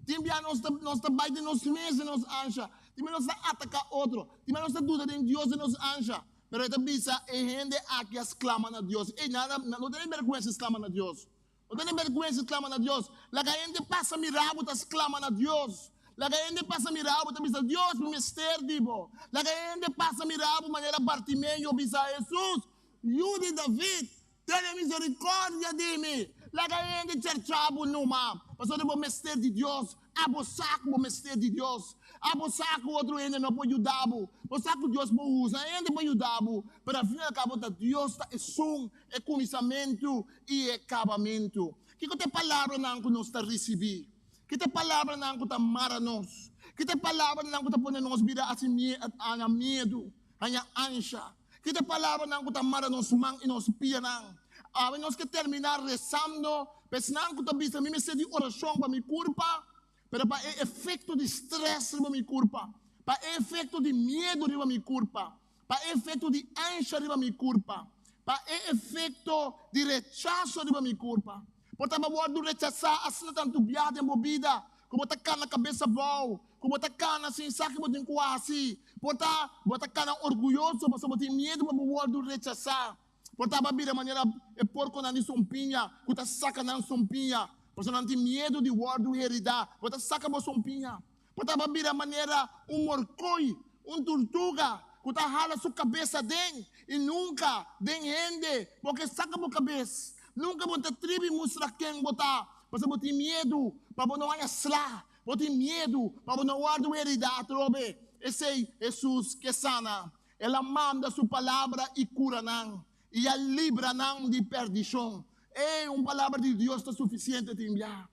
Tin bia nos ta nos ta bai den nos mes den nos ansha. Tin bia nos ta ataká otro. Tin bia nos ta duda den Dios den nos ansha. Pero e ta bisa e hende aki a sklama na Dios. Ey, nada, no tene bèrgwensa sklama na Dios. No tene bèrgwensa sklama na Dios. Laga hende pasa mira bo ta sklama na Dios. Laga hende pasa mira bo ta bisa, Dios, mi mester di bo. Laga hende pasa mira bo manera Bartimeo bisa, Hesus, Yu di David, Tene misericordia di mi. Laga hende chercha bo numa, pasobra bo mester di Dios. Abo sa cu bo mester di Dios. Abo sa cu otro hende no por yuda bo. Bo sa cu Dios por usa hende pa yuda bo, pero al fin y al cabo ta Dios ta esun, e cuminsamentu y e cabamentu. Kico ta e palabranan cu nos ta ricibi? Ki ta e palabranan cu ta mara nos? Ki ta e palabranan cu ta pone nos bira haci haña miedu, haña ansha? Ki ta e palabranan ku ta mara nos man i nos pianan? Awe nos ke terminá resando pa esnan ku ta bisa, Mi mester di orashon pa mi kurpa, pero pa e efekto di strès riba mi kurpa, pa e efekto di miedu riba mi kurpa, pa e efekto di ansha riba mi kurpa, pa e efekto di rechaso riba mi kurpa. Por ta bo wòrdu rechasá asina tantu bia den bo bida. Ku bo ta kana kabes abou, ku bo ta kana sin sa ke bo tin ku hasi. Por ta bo ta kana orguyoso pasobra bo tin miedu pa bo wòrdu rechasá. Por ta bo a bira manera e porkonan di sumpiña ku ta saka nan sumpiña pasobra nan tin miedu di wòrdu heridá. Bo ta saka bo sumpiña. Bo ta ba bira manera un morkoi, un turtuga ku ta hala su kabes aden i nunka den hende bo ke saka bo kabes. Nunka bo ta tribi mustra ken bo ta, pasobra bo tin miedu pa bo no haña sla, bo tin miedu pa bo no wòrdu heridá atrobe. Esei Hesus ke sana. El a manda su palabra i kura nan, i a libra nan di pèrdishon. Ei, un palabra di Dios ta sufisiente tin bia.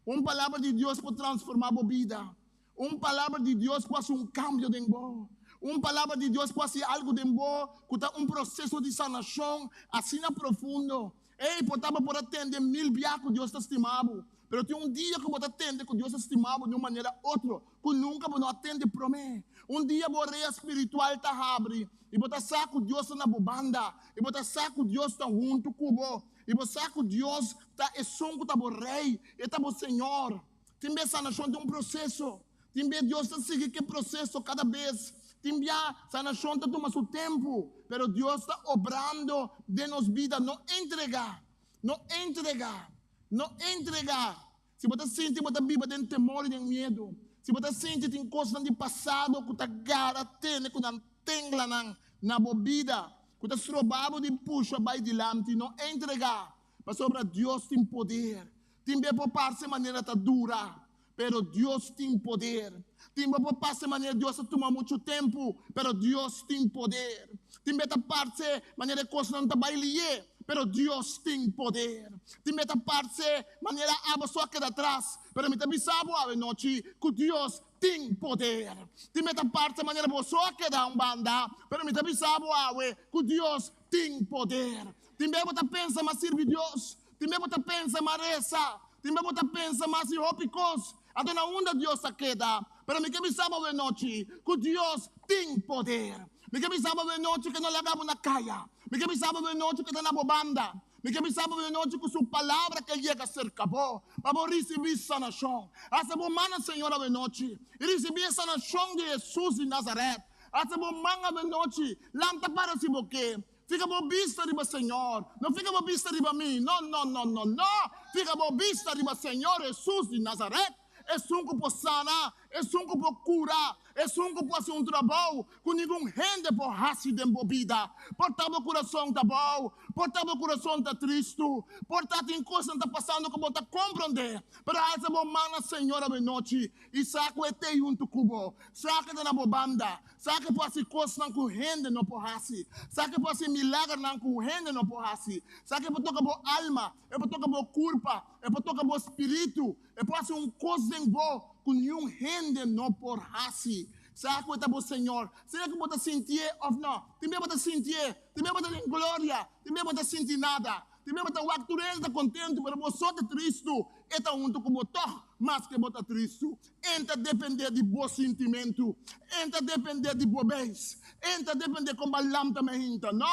Un palabra di Dios por transformá bo bida. Un palabra di Dios por hasi un kambio den bo. Un palabra di Dios por hasi algu den bo ku ta un proseso di sanashon asina profundo. Ey, por ta bo por a tende mil bia ku Dios ta stima bo, pero tin un dia ku bo ta tende ku Dios ta stima bo di un manera otro ku nunka bo no a tende promé. Un dia bo orea spiritual ta habri i bo ta sa ku Dios ta na bo banda i bo ta sa ku Dios ta huntu ku bo. I bo sa ku Dios ta esun ku ta bo Rei, e ta bo Señor. Tin bes sanashon ta un proseso. Tin bes Dios ta sigui ku e proseso kada bes. Tin bia sanashon ta tuma su tempu, pero Dios ta obrando den nos bida. No entregá! No entregá! No entregá! Si bo ta sinti bo ta biba den temor i den miedu, si bo ta sinti tin kosnan di pasado ku ta gara tene ku nan tenglanan na bo bida, ku ta stroba bo di pusha bai dilanti, no entregá, pasobra Dios tin poder. Tin be por parse manera ta dura, pero Dios tin poder. Tin be por parse manera Dios ta tuma muchu tempu, pero Dios tin poder. Tin be ta parse manera e kosnan ta bai lié, pero Dios tin poder. Tin be ta parse manera abo so a keda atras, pero mi ta bisa bo awe nochi ku Dios tin poder. Tin be ta parse manera bo so a keda un banda, pero mi ta bisa bo awe ku Dios tin poder. Tin be bo ta pensa mas sirbi Dios, tin be bo ta pensa mas resa, tin be bo ta pensa mas i hopi kos. Anto na unda Dios a keda? Pero mi ke bisa bo awe nochi ku Dios tin poder. Mi ke bisa bo awe nochi ku e no laga bo na kaya. Mi ke bisa bo awe nochi ku e ta na bo banda. Mi ke bisa bo awe nochi ku su palabra ke yega serka bo pa bo risibí sanashon. Hasa bo man na Señor awe nochi i risibí e sanashon di Hesus di Nazaret. Hasa bo man awe nochi, lanta para si bo ke. Fika bo bista riba Señor, no fika bo bista riba mi, no, no, no, no, no, fika bo bista riba Señor Hesus di Nazaret, esun ku por sana, esun ku por kura, esun ku por hasi un trabou ku ningun hende por hasi den bo bida. Por ta bo kurason ta bou, por ta bo kurason ta tristu, por ta tin kosnan ta pasando ku bo ta komprondé, pero alsa bo man na Señor awenochi i sa ku e t'ei huntu ku bo, sa ku e ta na bo banda. Sa ke por hasi kosnan ku hende no por hasi. Sa ke por hasi milagernan ku hende no por hasi. Sa ke por toka bo alma, e por toka bo kurpa, e por toka bo spiritu, e por hasi un kos den bo ku niun hende no por hasi. Sa ku e ta bo Señor. Sea ku bo ta sintié òf nò. Tin bia bo ta sintié, tin bia bo ta den gloria, tin bia bo ta sinti nada. Tin bia bo ta wak tur hende ta kontentu, pero bo so ta tristu. E ta huntu ku bo tòg, maske bo ta tristu. En ta dependé di bo sintimentu. En ta dependé di bo beis. En ta dependé kon bo a lamta meinta. No!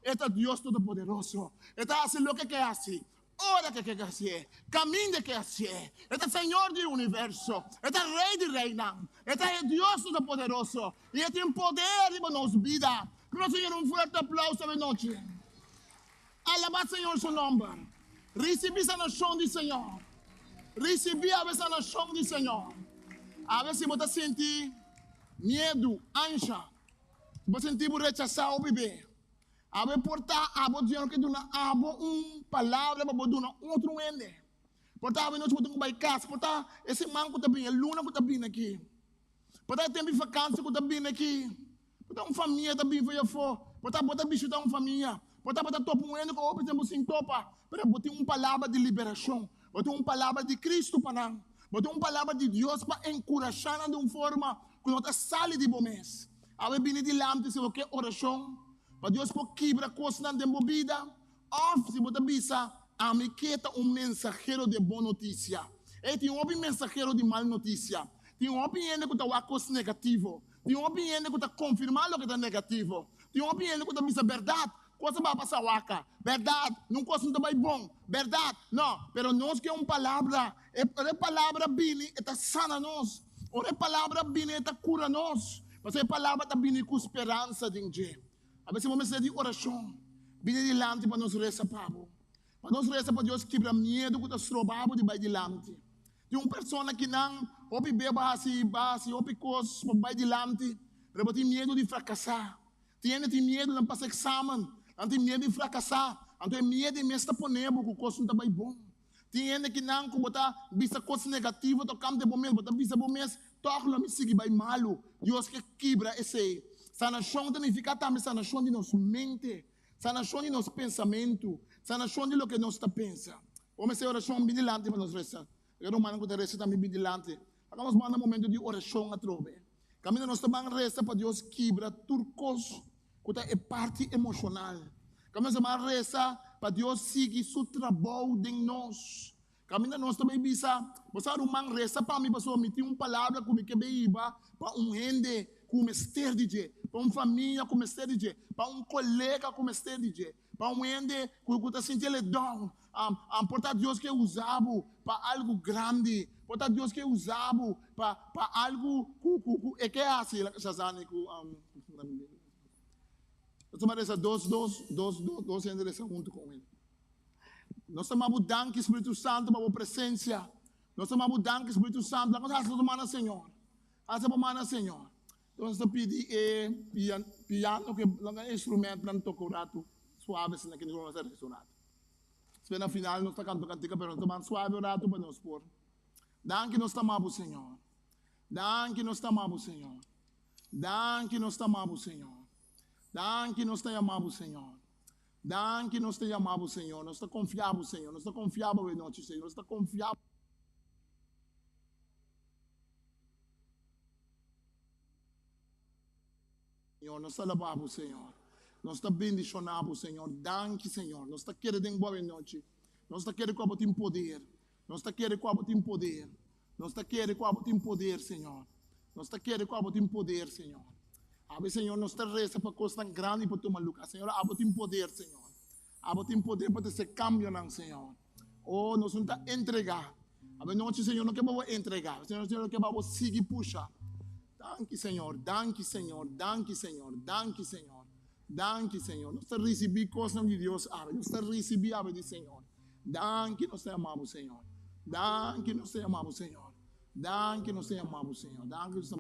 E ta Dios Todopoderoso. E ta hasi loke e ke hasi, ora ku e ke hasié, kaminda e ke hasié. E ta Señor di universo. E ta Rei di reinan. E ta e Dios Todopoderoso. I e tin poder riba nos bida. Duna Señor un fuerte aplauso awe nochi. Alabá Señor su nomber. Risibí sanashon di Señor. Risibí awe sanashon di Señor. Awe si bo ta sinti miedu, ansha, si bo sinti bo rechasá hopi be, awe por ta abo Dios ke duna abo un palabra pa bo duna otro hende. Por ta awe nochi bo tin ku bai kas, por ta e siman ku ta bini, e luna ku ta bini aki, por ta e tempu di vakansi ku ta bini aki. Bo ta un famia ta bin for afó. Bo ta bo ta bishitá un famia. Bo ta bo ta topa un hende ku hopi tempu sin topa. Pero bo tin un palabra di liberashon. Bo tin un palabra di Kristu pa nan. Bo tin un palabra di Dios pa enkurashá nan di un forma ku no ta sali di bo mes. Awe bini dilanti si bo ke orashon pa Dios por kibra kosnan den bo bida. Òf si bo ta bisa, Ami ke ta un mensahero di e bon notisia. Ey, tin hopi mensahero di mal notisia. Tin hopi hende ku ta wak kos negativo. Tin hopi hende ku ta konfirmá loke ta negativo. Tin hopi hende ku ta bisa bèrdat. Kos a bai pa sawaka. Bèrdat, nun kos no ta bai bon. Bèrdat, no. Pero nos ke un palabra. E, ora e palabra bini, e ta sana nos. Ora e palabra bini, e ta kura nos. Pasobra e palabra ta bini ku speransa den dje. Abes bo mester di orashon. Bini dilanti pa nos resa pa bo. Pa nos resa pa Dios kibra miedu ku ta stroba bo di bai dilanti. Tin un persona ki nan hopi be bo hasi, bo hasi hopi kos pa bai dilanti, pero bo tin miedu di frakasá. Tin hende tin miedu nan pasa eksamen, nan tin miedu di frakasá, anto e miedu ei mes ta pone bo ku kos no ta bai bon. Tin hende ki nan ku bo ta bisa kos negativo tokante bo mes, bo ta bisa bo mes, Tòg lo mi sigui bai malu. Dios ke kibra esei. Sanashon ta nifiká tambe sanashon di nos mente, sanashon di nos pensamentu, sanashon di loke nos ta pensa. Bo mester orashon bin dilanti pa nos resa. E rumannan ku ta resa tambe bin dilanti. Aka nos manda momento di orashon atrobe. Kaminda nos ta ban resa pa Dios kibra tur kos ku ta e parti emoshonal. Kaminda nos ta ban resa pa Dios sigui su trabou den nos. Kaminda nos ta bai bisa, Bo sa ruman, resa pa mi pasobra mi tin un palabra ku mi ke bai hiba pa un hende ku mester di dje, pa un famia ku mester di dje, pa un kolega ku mester di dje, pa un hende ku ta sinti el e down. Por ta Dios ke usa bo pa algu grandi. Por ta Dios ke usa bo pa pa algu ku ku ku e ke hasi. Shazani ku Nos ta resa dos dos dos dos dos hende resa huntu ku un hende. Nos ta manda bo danki Spiritu Santu pa bo presensia. Nos ta manda bo danki Spiritu Santu. Laga nos hasi nos manda Señor. Hasi bo manda Señor. Nos ta pidi e piano ku e instrumentnan toka un ratu suave asina ke nos ta resa un ratu. Despues na final nos ta kanta un kantika pero nos ta ban suave un ratu pa nos por. Danki nos ta ama bo Señor. Danki nos ta ama bo Señor. Danki nos ta ama bo Señor. Danki nos ta yama bo Señor. Danki nos ta yama bo Señor. Nos ta konfia bo Señor. Nos ta konfia bo e nochi Señor. Nos ta konfia. Señor, nos ta alabá bo, Señor. Nos ta bendishoná bo, Señor. Danki, Señor. Nos ta kere den bo anochi. Nos ta kere ku abo tin poder. Nos ta kere ku abo tin poder. Nos ta kere ku abo tin poder, Señor. Nos ta kere ku abo tin poder, Señor. Awe, Señor, nos ta resa pa kosnan grandi por tuma lugá. Señor, abo tin poder, Señor. Abo tin poder pa trese kambionan, Señor. Oh, nos no ta entregá. Awe nochi, Señor, no ke pa bo entregá. Señor, Señor, ke pa bo sigui pusha. Danki, Señor. Danki, Señor. Danki, Señor. Danki, Señor. Danki, Señor. Nos ta risibí kosnan di Dios awe. Nos ta risibí awe di Señor. Danki, nos ta yama bo, Señor. Danki, nos ta yama bo, Señor. Danki, nos ta yama bo, Señor. Danki, nos ta.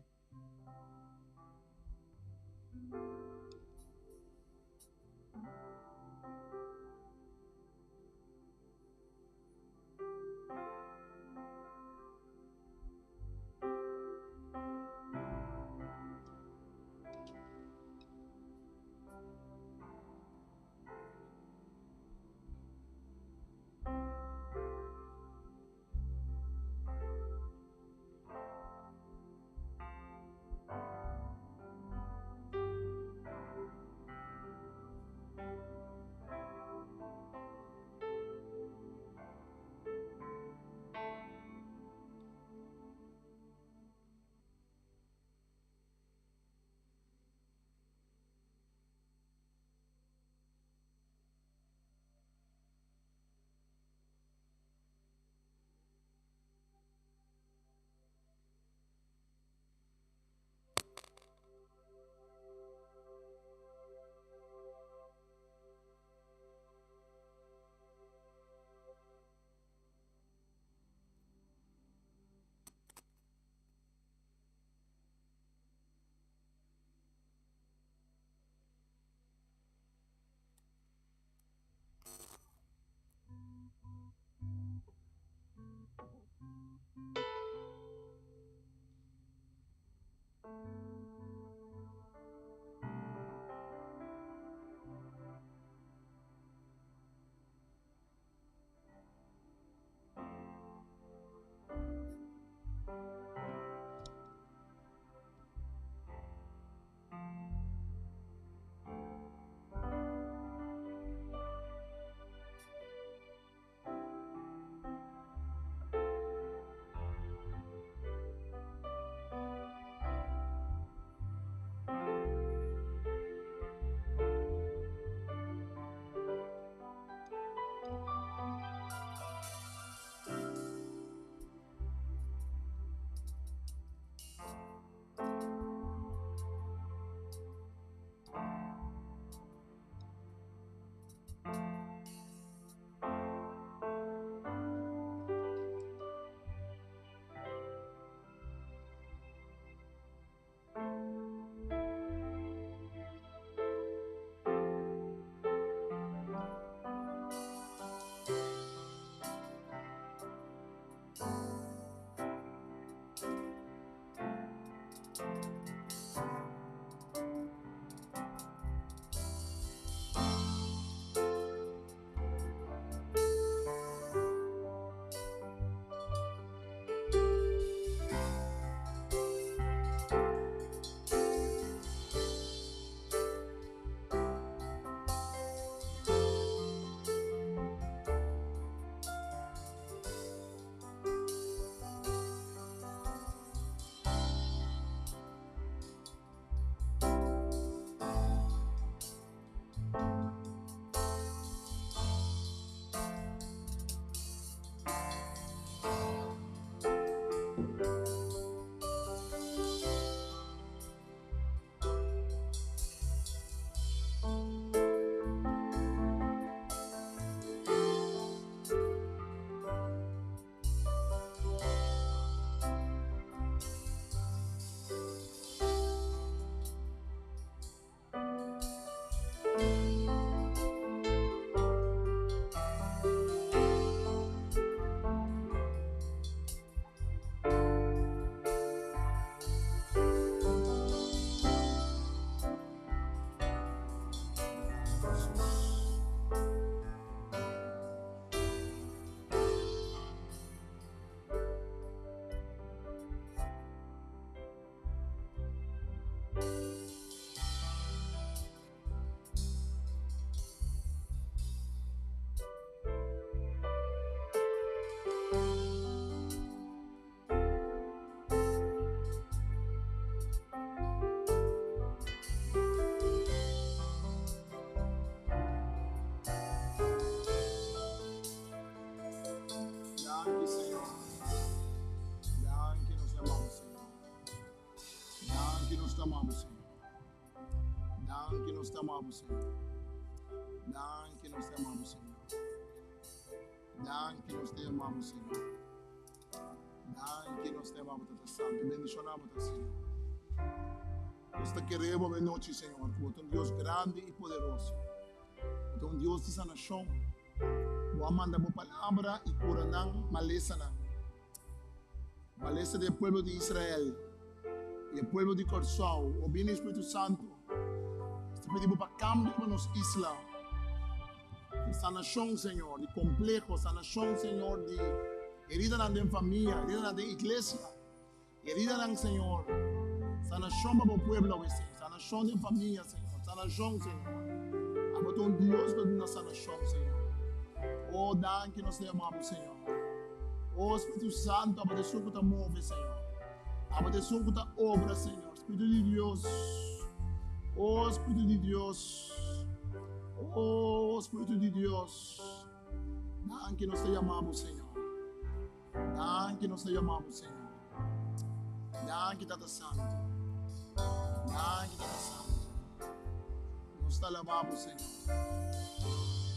ta amabo, Señor. Danki nos ta amabo, Señor. Danki nos ta amabo, Señor. Danki nos ta amabo, Señor. Danki nos ta amabo, Tata Santo. Bendiciona bo, Señor. Nos ta queremos e noche, Señor, ku un Dios grande y poderoso. Bo un Dios di sanacion. Bo a manda bo palabra y cura nan malesanan. Malesa di e pueblo di Israel y e pueblo di Kòrsou. O bini Spiritu Santu. Nos ta pidi bo pa kambia pa nos isla. Di sanashon, Señor, di kompleho, sanashon, Señor, di heridanan den famia, heridanan den iglesia, heridanan, Señor. Sanashon pa bo pueblo awe, Señor. Sanashon den famia, Señor. Sanashon, Señor. Abo ta un Dios ku ta duna sanashon, Señor. O danki nos ta yama bo, Señor. O Spiritu Santu, abo ta esun ku ta move, Señor. Abo ta esun ku ta obra, Señor. Spiritu di Dios. O Spiritu di Dios. O Spiritu di Dios. Danki nos ta yama bo, Señor. Danki nos ta yama bo, Señor. Danki, Tata Santu. Danki, Tata Santu. Nos ta alabá bo, Señor.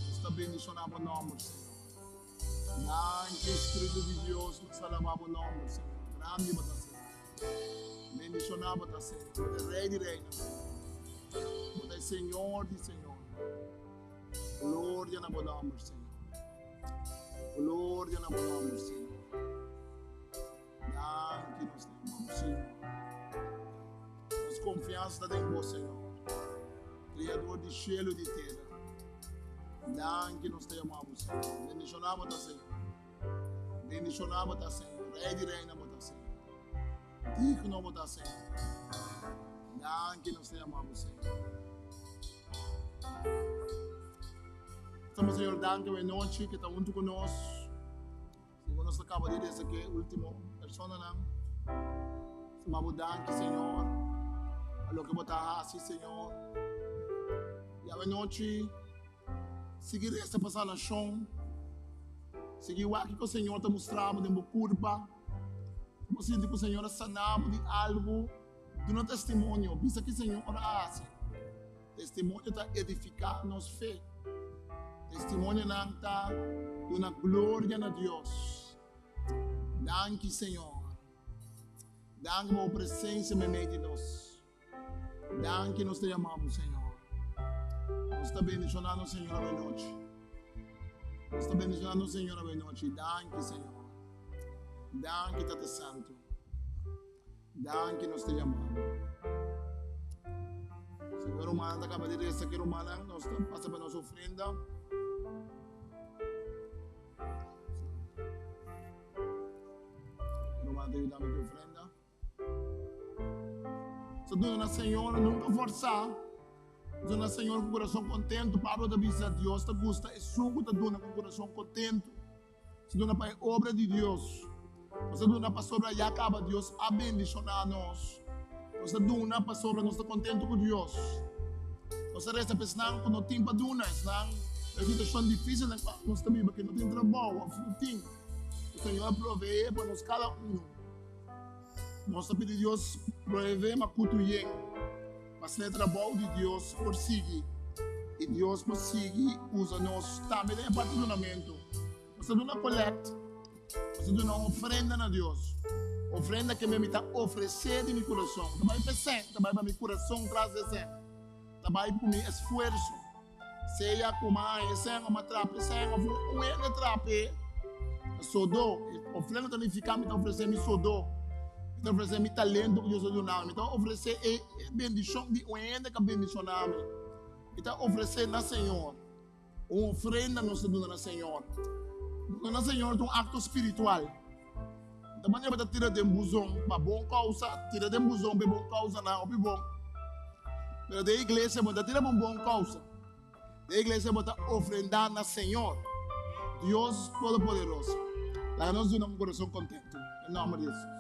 Nos ta bendishoná bo nòmber, Señor. Danki, Spiritu di Dios. Nos ta alabá bo nòmber, Señor. Grandi bo ta, Señor. Bendishoná bo ta, Señor. Bo ta e Rei di reinan, Señor. Bo ta e Señor di señornan. Gloria na bo nòmber, Señor. Gloria na bo nòmber, Señor. Danki nos ta yama bo, Señor. Nos konfiansa ta den bo, Señor. Kriador di shelu i di tera. Danki nos ta yama bo, Señor. Bendishoná bo ta, Señor. Bendishoná bo ta, Señor. Rei di reina bo ta, Señor. Digno bo ta, Señor. Danki nos ta yama bo, Señor. Estamos, Señor, danki e nochi ku ta huntu ku nos. Segun nos ta kaba di resa ku e último personanan, stima bo danki, Señor, pa loke bo ta hasi, Señor. I awe nochi, sigui resa pa sanashon. Sigui wak kiko Señor ta mustra bo den bo kurpa. Si bo sinti ku Señor a sana bo di algu, duna testimonio, bisa ki Señor a hasi. Testimonio ta edifiká nos fe. Testimonionan ta duna gloria na Dios. Danki, Señor. Danki pa bo presensia meimei di nos. Danki nos ta yama bo, Señor. Nos ta bendishoná nos Señor awe nochi. Nos ta bendishoná nos Señor awe nochi. Danki, Señor. Danki, Tata Santu. Danki nos ta yama bo. Señor rumannan ta kaba di resa ki rumannan nos ta pasa pa nos ofrenda. Ruman ta yuda mi ki ofrenda. So duna na Señor nunca forsa. Duna na Señor ku kurason kontentu. Pablo ta bisa Dios ta gusta esun ku ta duna ku kurason kontentu. Nos a duna pa e obra di Dios. Nos a duna pasobra ya kaba Dios a bendishoná nos. Nos a duna pasobra nos ta kontentu ku Dios. Nos a resa pa esnan ku no tin pa duna, esnan den situashon difísil den kua nos ta biba, ku no tin trabou òf no tin. Ku Señor a proveé pa nos kada unu. Nos ta pidi Dios proveé makutu yen pa asina e trabou di Dios por sigui i Dios por sigui usa nos tambe den e parti dunamentu. Nos ta duna kolèkt, nos ta duna un ofrenda na Dios, ofrenda ke mi ta ofresé di mi kurason. Ta bai pa e sèn, ta bai pa mi kurason tras di e sèn, ta bai ku mi esfuerso, sea ku mi a haña e sèn òf mi a trapa e sèn òf un hende trapa e sodó. Ofrenda ta nifiká mi ta ofresé mi sodó, mi ta ofresé mi talento ku Dios a duna mi, mi ta ofresé e bendishon di un hende ku a bendishoná mi, mi ta ofresé na Señor. Un ofrenda nos ta duna na Señor. Duna na Señor ta un akto spiritual. Ta manera bo ta tira den buzon pa bon kousa, tira den buzon pa e bon kousanan hopi bon. Pero den iglesia bo no ta tira pa un bon kousa. Den iglesia bo ta ofrendá na Señor, Dios Todopoderoso. Laga nos duna un kurason kontentu. Den nòmber di Hesus.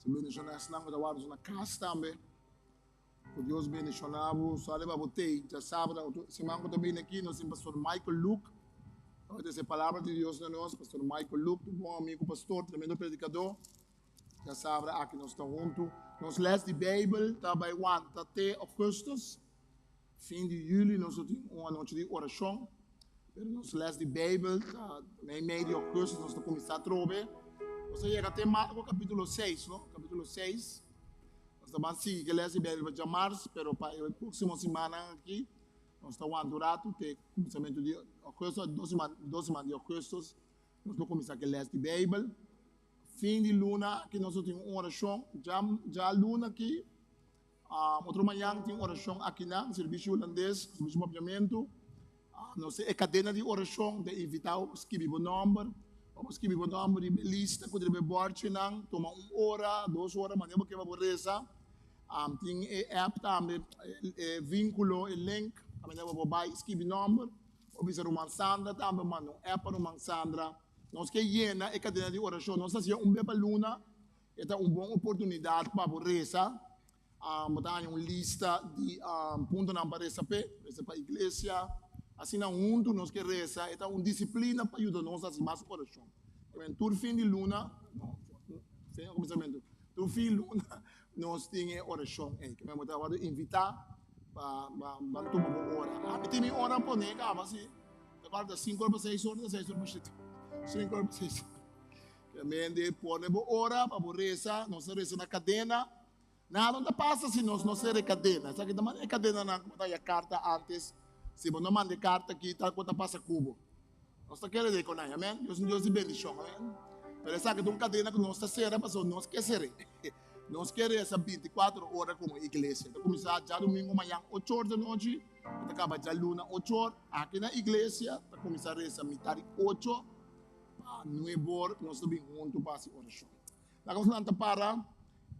Se bendishoná esnan ku ta wak nos na kas tambe. Ku Dios bendishoná bo. Sali pa bo tei djasabra otro siman ku ta bini aki nos tin Pastor Michael Luke. Ta bai trese palabra di Dios na nos. Pastor Michael Luke, un bon amigu pastor, tremendo predikadó. Djasabra aki nos ta huntu. Nos les di Beibel ta bai wanta te augustus. Fin di juli nos lo tin un anochi di orashon. Pero nos les di Beibel ta mei mei di augustus nos ta kuminsá atrobe. Nos a yega te Marko kapítulo seis, no? Kapítulo seis. Nos ta ban sigui ku e les di Beibel pa djamars, pero pa e próksimo simannan aki nos ta wanta un ratu te kuminsamentu di augustus, dos siman, dos siman di augustus nos lo kuminsá ku e les di Beibel. Fin di luna aki nos lo tin un orashon. Dja djaluna aki Otro mañan tin orashon akinan, servisio hulandes, servisio papiamentu. Nos tin e kadena di orashon, ta invitá bo pa skibi bo nòmber. Pa bo skibi bo nòmber riba e lista ku ta riba e bòrchinan. Tuma un ora, dos ora, manera bo ke pa bo resa. Tin e app tambe, e vínkulo, e link, kaminda bo por bai skibi nòmber. Bo bisa ruman Sandra tambe, manda un app pa ruman Sandra. Nos ke yena e kadena di orashon. Nos ta hasié un bes pa luna. E ta un bon oportunidat pa bo resa. Bo ta haña un lista di puntonan pa resa p'e, resa pa iglesia. Asina huntu nos ke resa. E ta un disiplina pa yuda nos hasi mas orashon. Amen. Tur fin di luna, no, fin kuminsamentu, tur fin luna nos tin e orashon ei. Ke men bo ta wòrdu invitá pa pa tuma bo ora. Ami tin mi ora poné kaba si. Ta falta sinku ora pa seis ora, ta seis ora pa shete. Sinku ora pa seis ora. Realmente pone bo ora pa bo resa, nos ta resa na kadena. Nada no ta pasa si nos no sera e kadena. Esaki ta manera e kadenanan ku bo ta haya karta antes. Si bo no manda e karta aki, tal ku ta pasa ku bo. Nos ta kere den konai, amen. Dios un Dios di bendishon, amen. Pero esaki ta un kadena ku nos ta sera pasobra nos ke ser'é. Nos ke resa binti kuater ora komo iglesia. Ta kuminsá djadumingu mañan ocho or di anochi, i ta kaba djaluna ocho or. Aki na iglesia ta kuminsá resa mitar di ocho. Pa nuebor nos ta bin huntu pa hasi orashon. Laga nos lanta para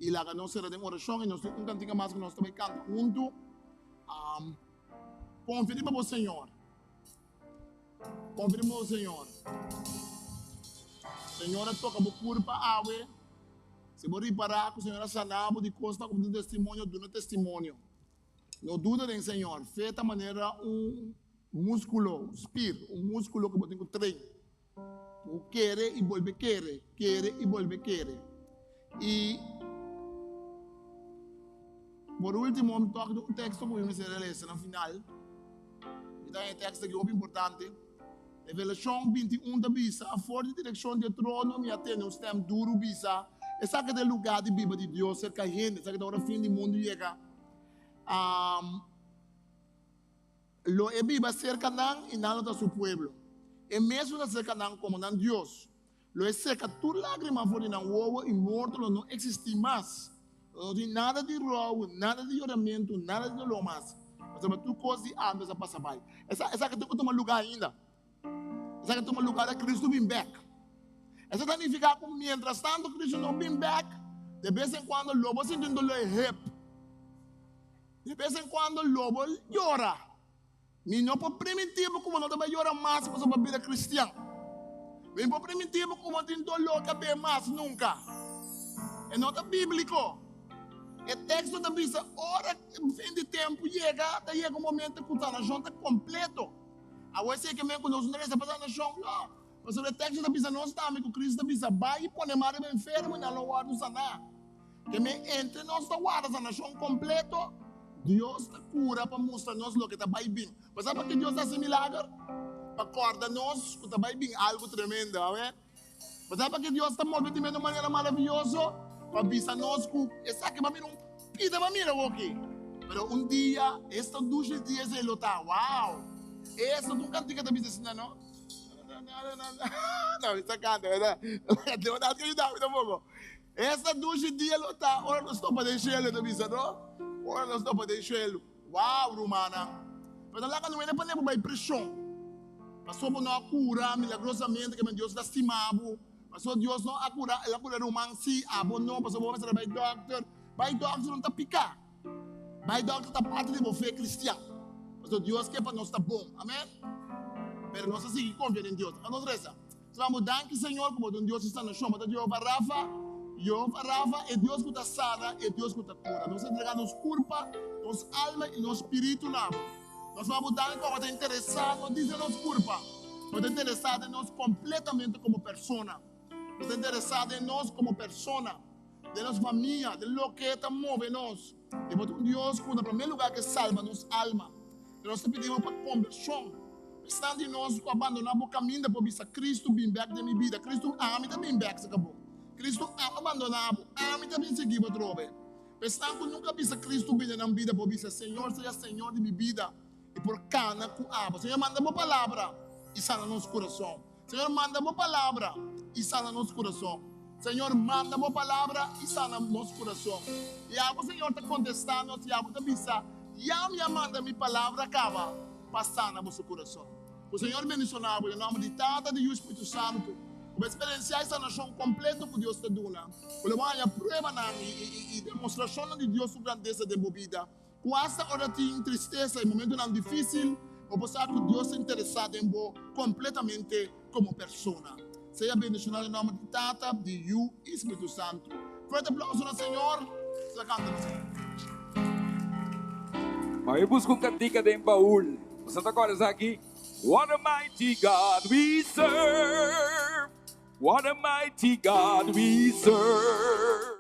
i laga nos sera den orashon i nos tin un kantika mas ku nos ta bai kanta huntu. Um, konfia riba bo Señor. Konfia riba bo Señor. Señor a toka bo kurpa awe. Si bo ripará ku Señor a sana bo di kosnan ku bo tin testimonio, duna testimonio. No duda den Señor. Fe ta manera un Múskulo, un spir, un múskulo ku bo tin ku train. Bo kere i bolbe kere, kere i bolbe kere. I por último, mi toka un teksto ku mi mester a lesa na final. Mi ta haña e teksto aki hopi importante. Revelashon 21 ta bisa, For di direkshon di e trono mi a tende un stèm duru bisa, Esaki ta e lugá di biba di Dios serka hende, esaki ta ora fin di mundu yega. Lo e biba serka nan i nan lo ta su pueblo. E mes lo ta serka nan komo nan Dios. Lo e seka tur lágrima for di nan wowo i morto lo no eksistí mas. Lo no tin nada di rou, nada di yoramentu, nada di doló mas, pasobra tur kos di ántes a pasa bai. Esaki tin ku tuma lugá ainda. Esaki a tuma lugá ora Kristu bin bèk. Esaki ta nifiká ku miéntras tantu Kristu no bin bèk, de bes en kuando lo bo sinti un doló e hep. De bes en kuando lo bo yora. Mi no por primintí bo ku bo no ta bai yora mas pasobra bo a bira kristian. Mi no por primintí bo ku bo no tin doló kabes mas nunka. E no ta bíbliko. E teksto ta bisa ora fin di tempu yega, ta yega un momento ku sanashon ta kompleto. Awor esei ke men ku nos no ta resa pa sanashon? No. Pasobra e teksto ta bisa nos tambe ku Kristu ta bisa, Bai i pone man riba enfermo i nan lo wòrdu saná. Ke men entre nos ta warda sanashon kompleto, Dios ta kura pa mustra nos loke ta bai bin. Bo sa pakiko Dios ta hasi milager? Pa kòrda nos ku ta bai bin algu tremendo. Amen. Bo sa pakiko Dios ta move di meno manera maravioso? Pa bisa nos ku esaki bo a mira un pida bo a mira awoki. Pero un dia, esta dushi dia esei lo ta. Wow! Esta ta un kantika ta bisa asina, no? No, mi ta kanta, verdad? No ta ayuda mi tampoco. Esta dushi dia lo ta ora nos topa den shelu, e ta bisa, no? Ora nos topa den shelu. Wow, rumannan! Pero ta laga no hende pone bo bai preshon. Pasobra bo no a kura milagrosamente, ke men Dios ta stima bo. Pasobra Dios no a kura, el a kura ruman si, abo no, pasobra bo mester a bai dòkter. Bai dòkter no ta piká. Bai dòkter ta parti di bo fe kristian. Pasobra Dios ke pa nos ta bon. Amen? Pero nos ta sigui konfia den Dios. Laga nos resa. Sra bo danki Señor ku bo ta un Dios di sanashon. Bo ta Jehová Rafa. Yehova Rafa, e Dios ku ta sana, e Dios ku ta kura. Nos ta entregá nos kurpa, nos alma i nos spiritu na bo. Nos mama bo danki ku abo ta interesá no djis den nos kurpa, bo ta interesá den nos kompletamente komo persona. Bo ta interesá den nos komo persona, den nos famia, den loke ta move nos. I bo ta un Dios ku na promé lugá ke salba nos alma. I nos ta pidi bo pa kombershon. Esnan di nos ku a bandoná bo kaminda por bisa, Kristu bin bèk den mi bida. Kristu, ami ta bin bèk serka bo. Kristu, ami a bandoná bo. Ami ta bin sigui bo atrobe. Pa esnan ku nunka a bisa Kristu bin den nan bida por bisa, Señor sea Señor di mi bida i por kana ku abo. Señor, manda bo palabra i sana nos kurason. Señor, manda bo palabra i sana nos kurason. Señor, manda bo palabra i sana nos kurason. I abo, Señor, ta kontestá nos i abo ta bisa, Ya mi a manda mi palabra kaba pa sana boso kurason. Ku Señor bendishoná bo den nòmber di Tata, di Yu i Spiritu Santu. Ku bo eksperensiá e sanashon kompleto ku Dios ta duna. Ku lo bo haña pruebanan i demostrashonnan di Dios su grandesa den bo bida. Ku asta ora tin tristesa i momentunan difísil, bo por sa ku Dios ta interesá den bo kompletamente komo persona. Sea bendishoná den nòmber di Tata, di Yu i Spiritu Santu. Fuerte aplauso na Señor. Sa kanta na Señor. Mami buska un kantika den baul. Boso ta kòrda esaki? What a mighty God we serve! What a mighty God we serve!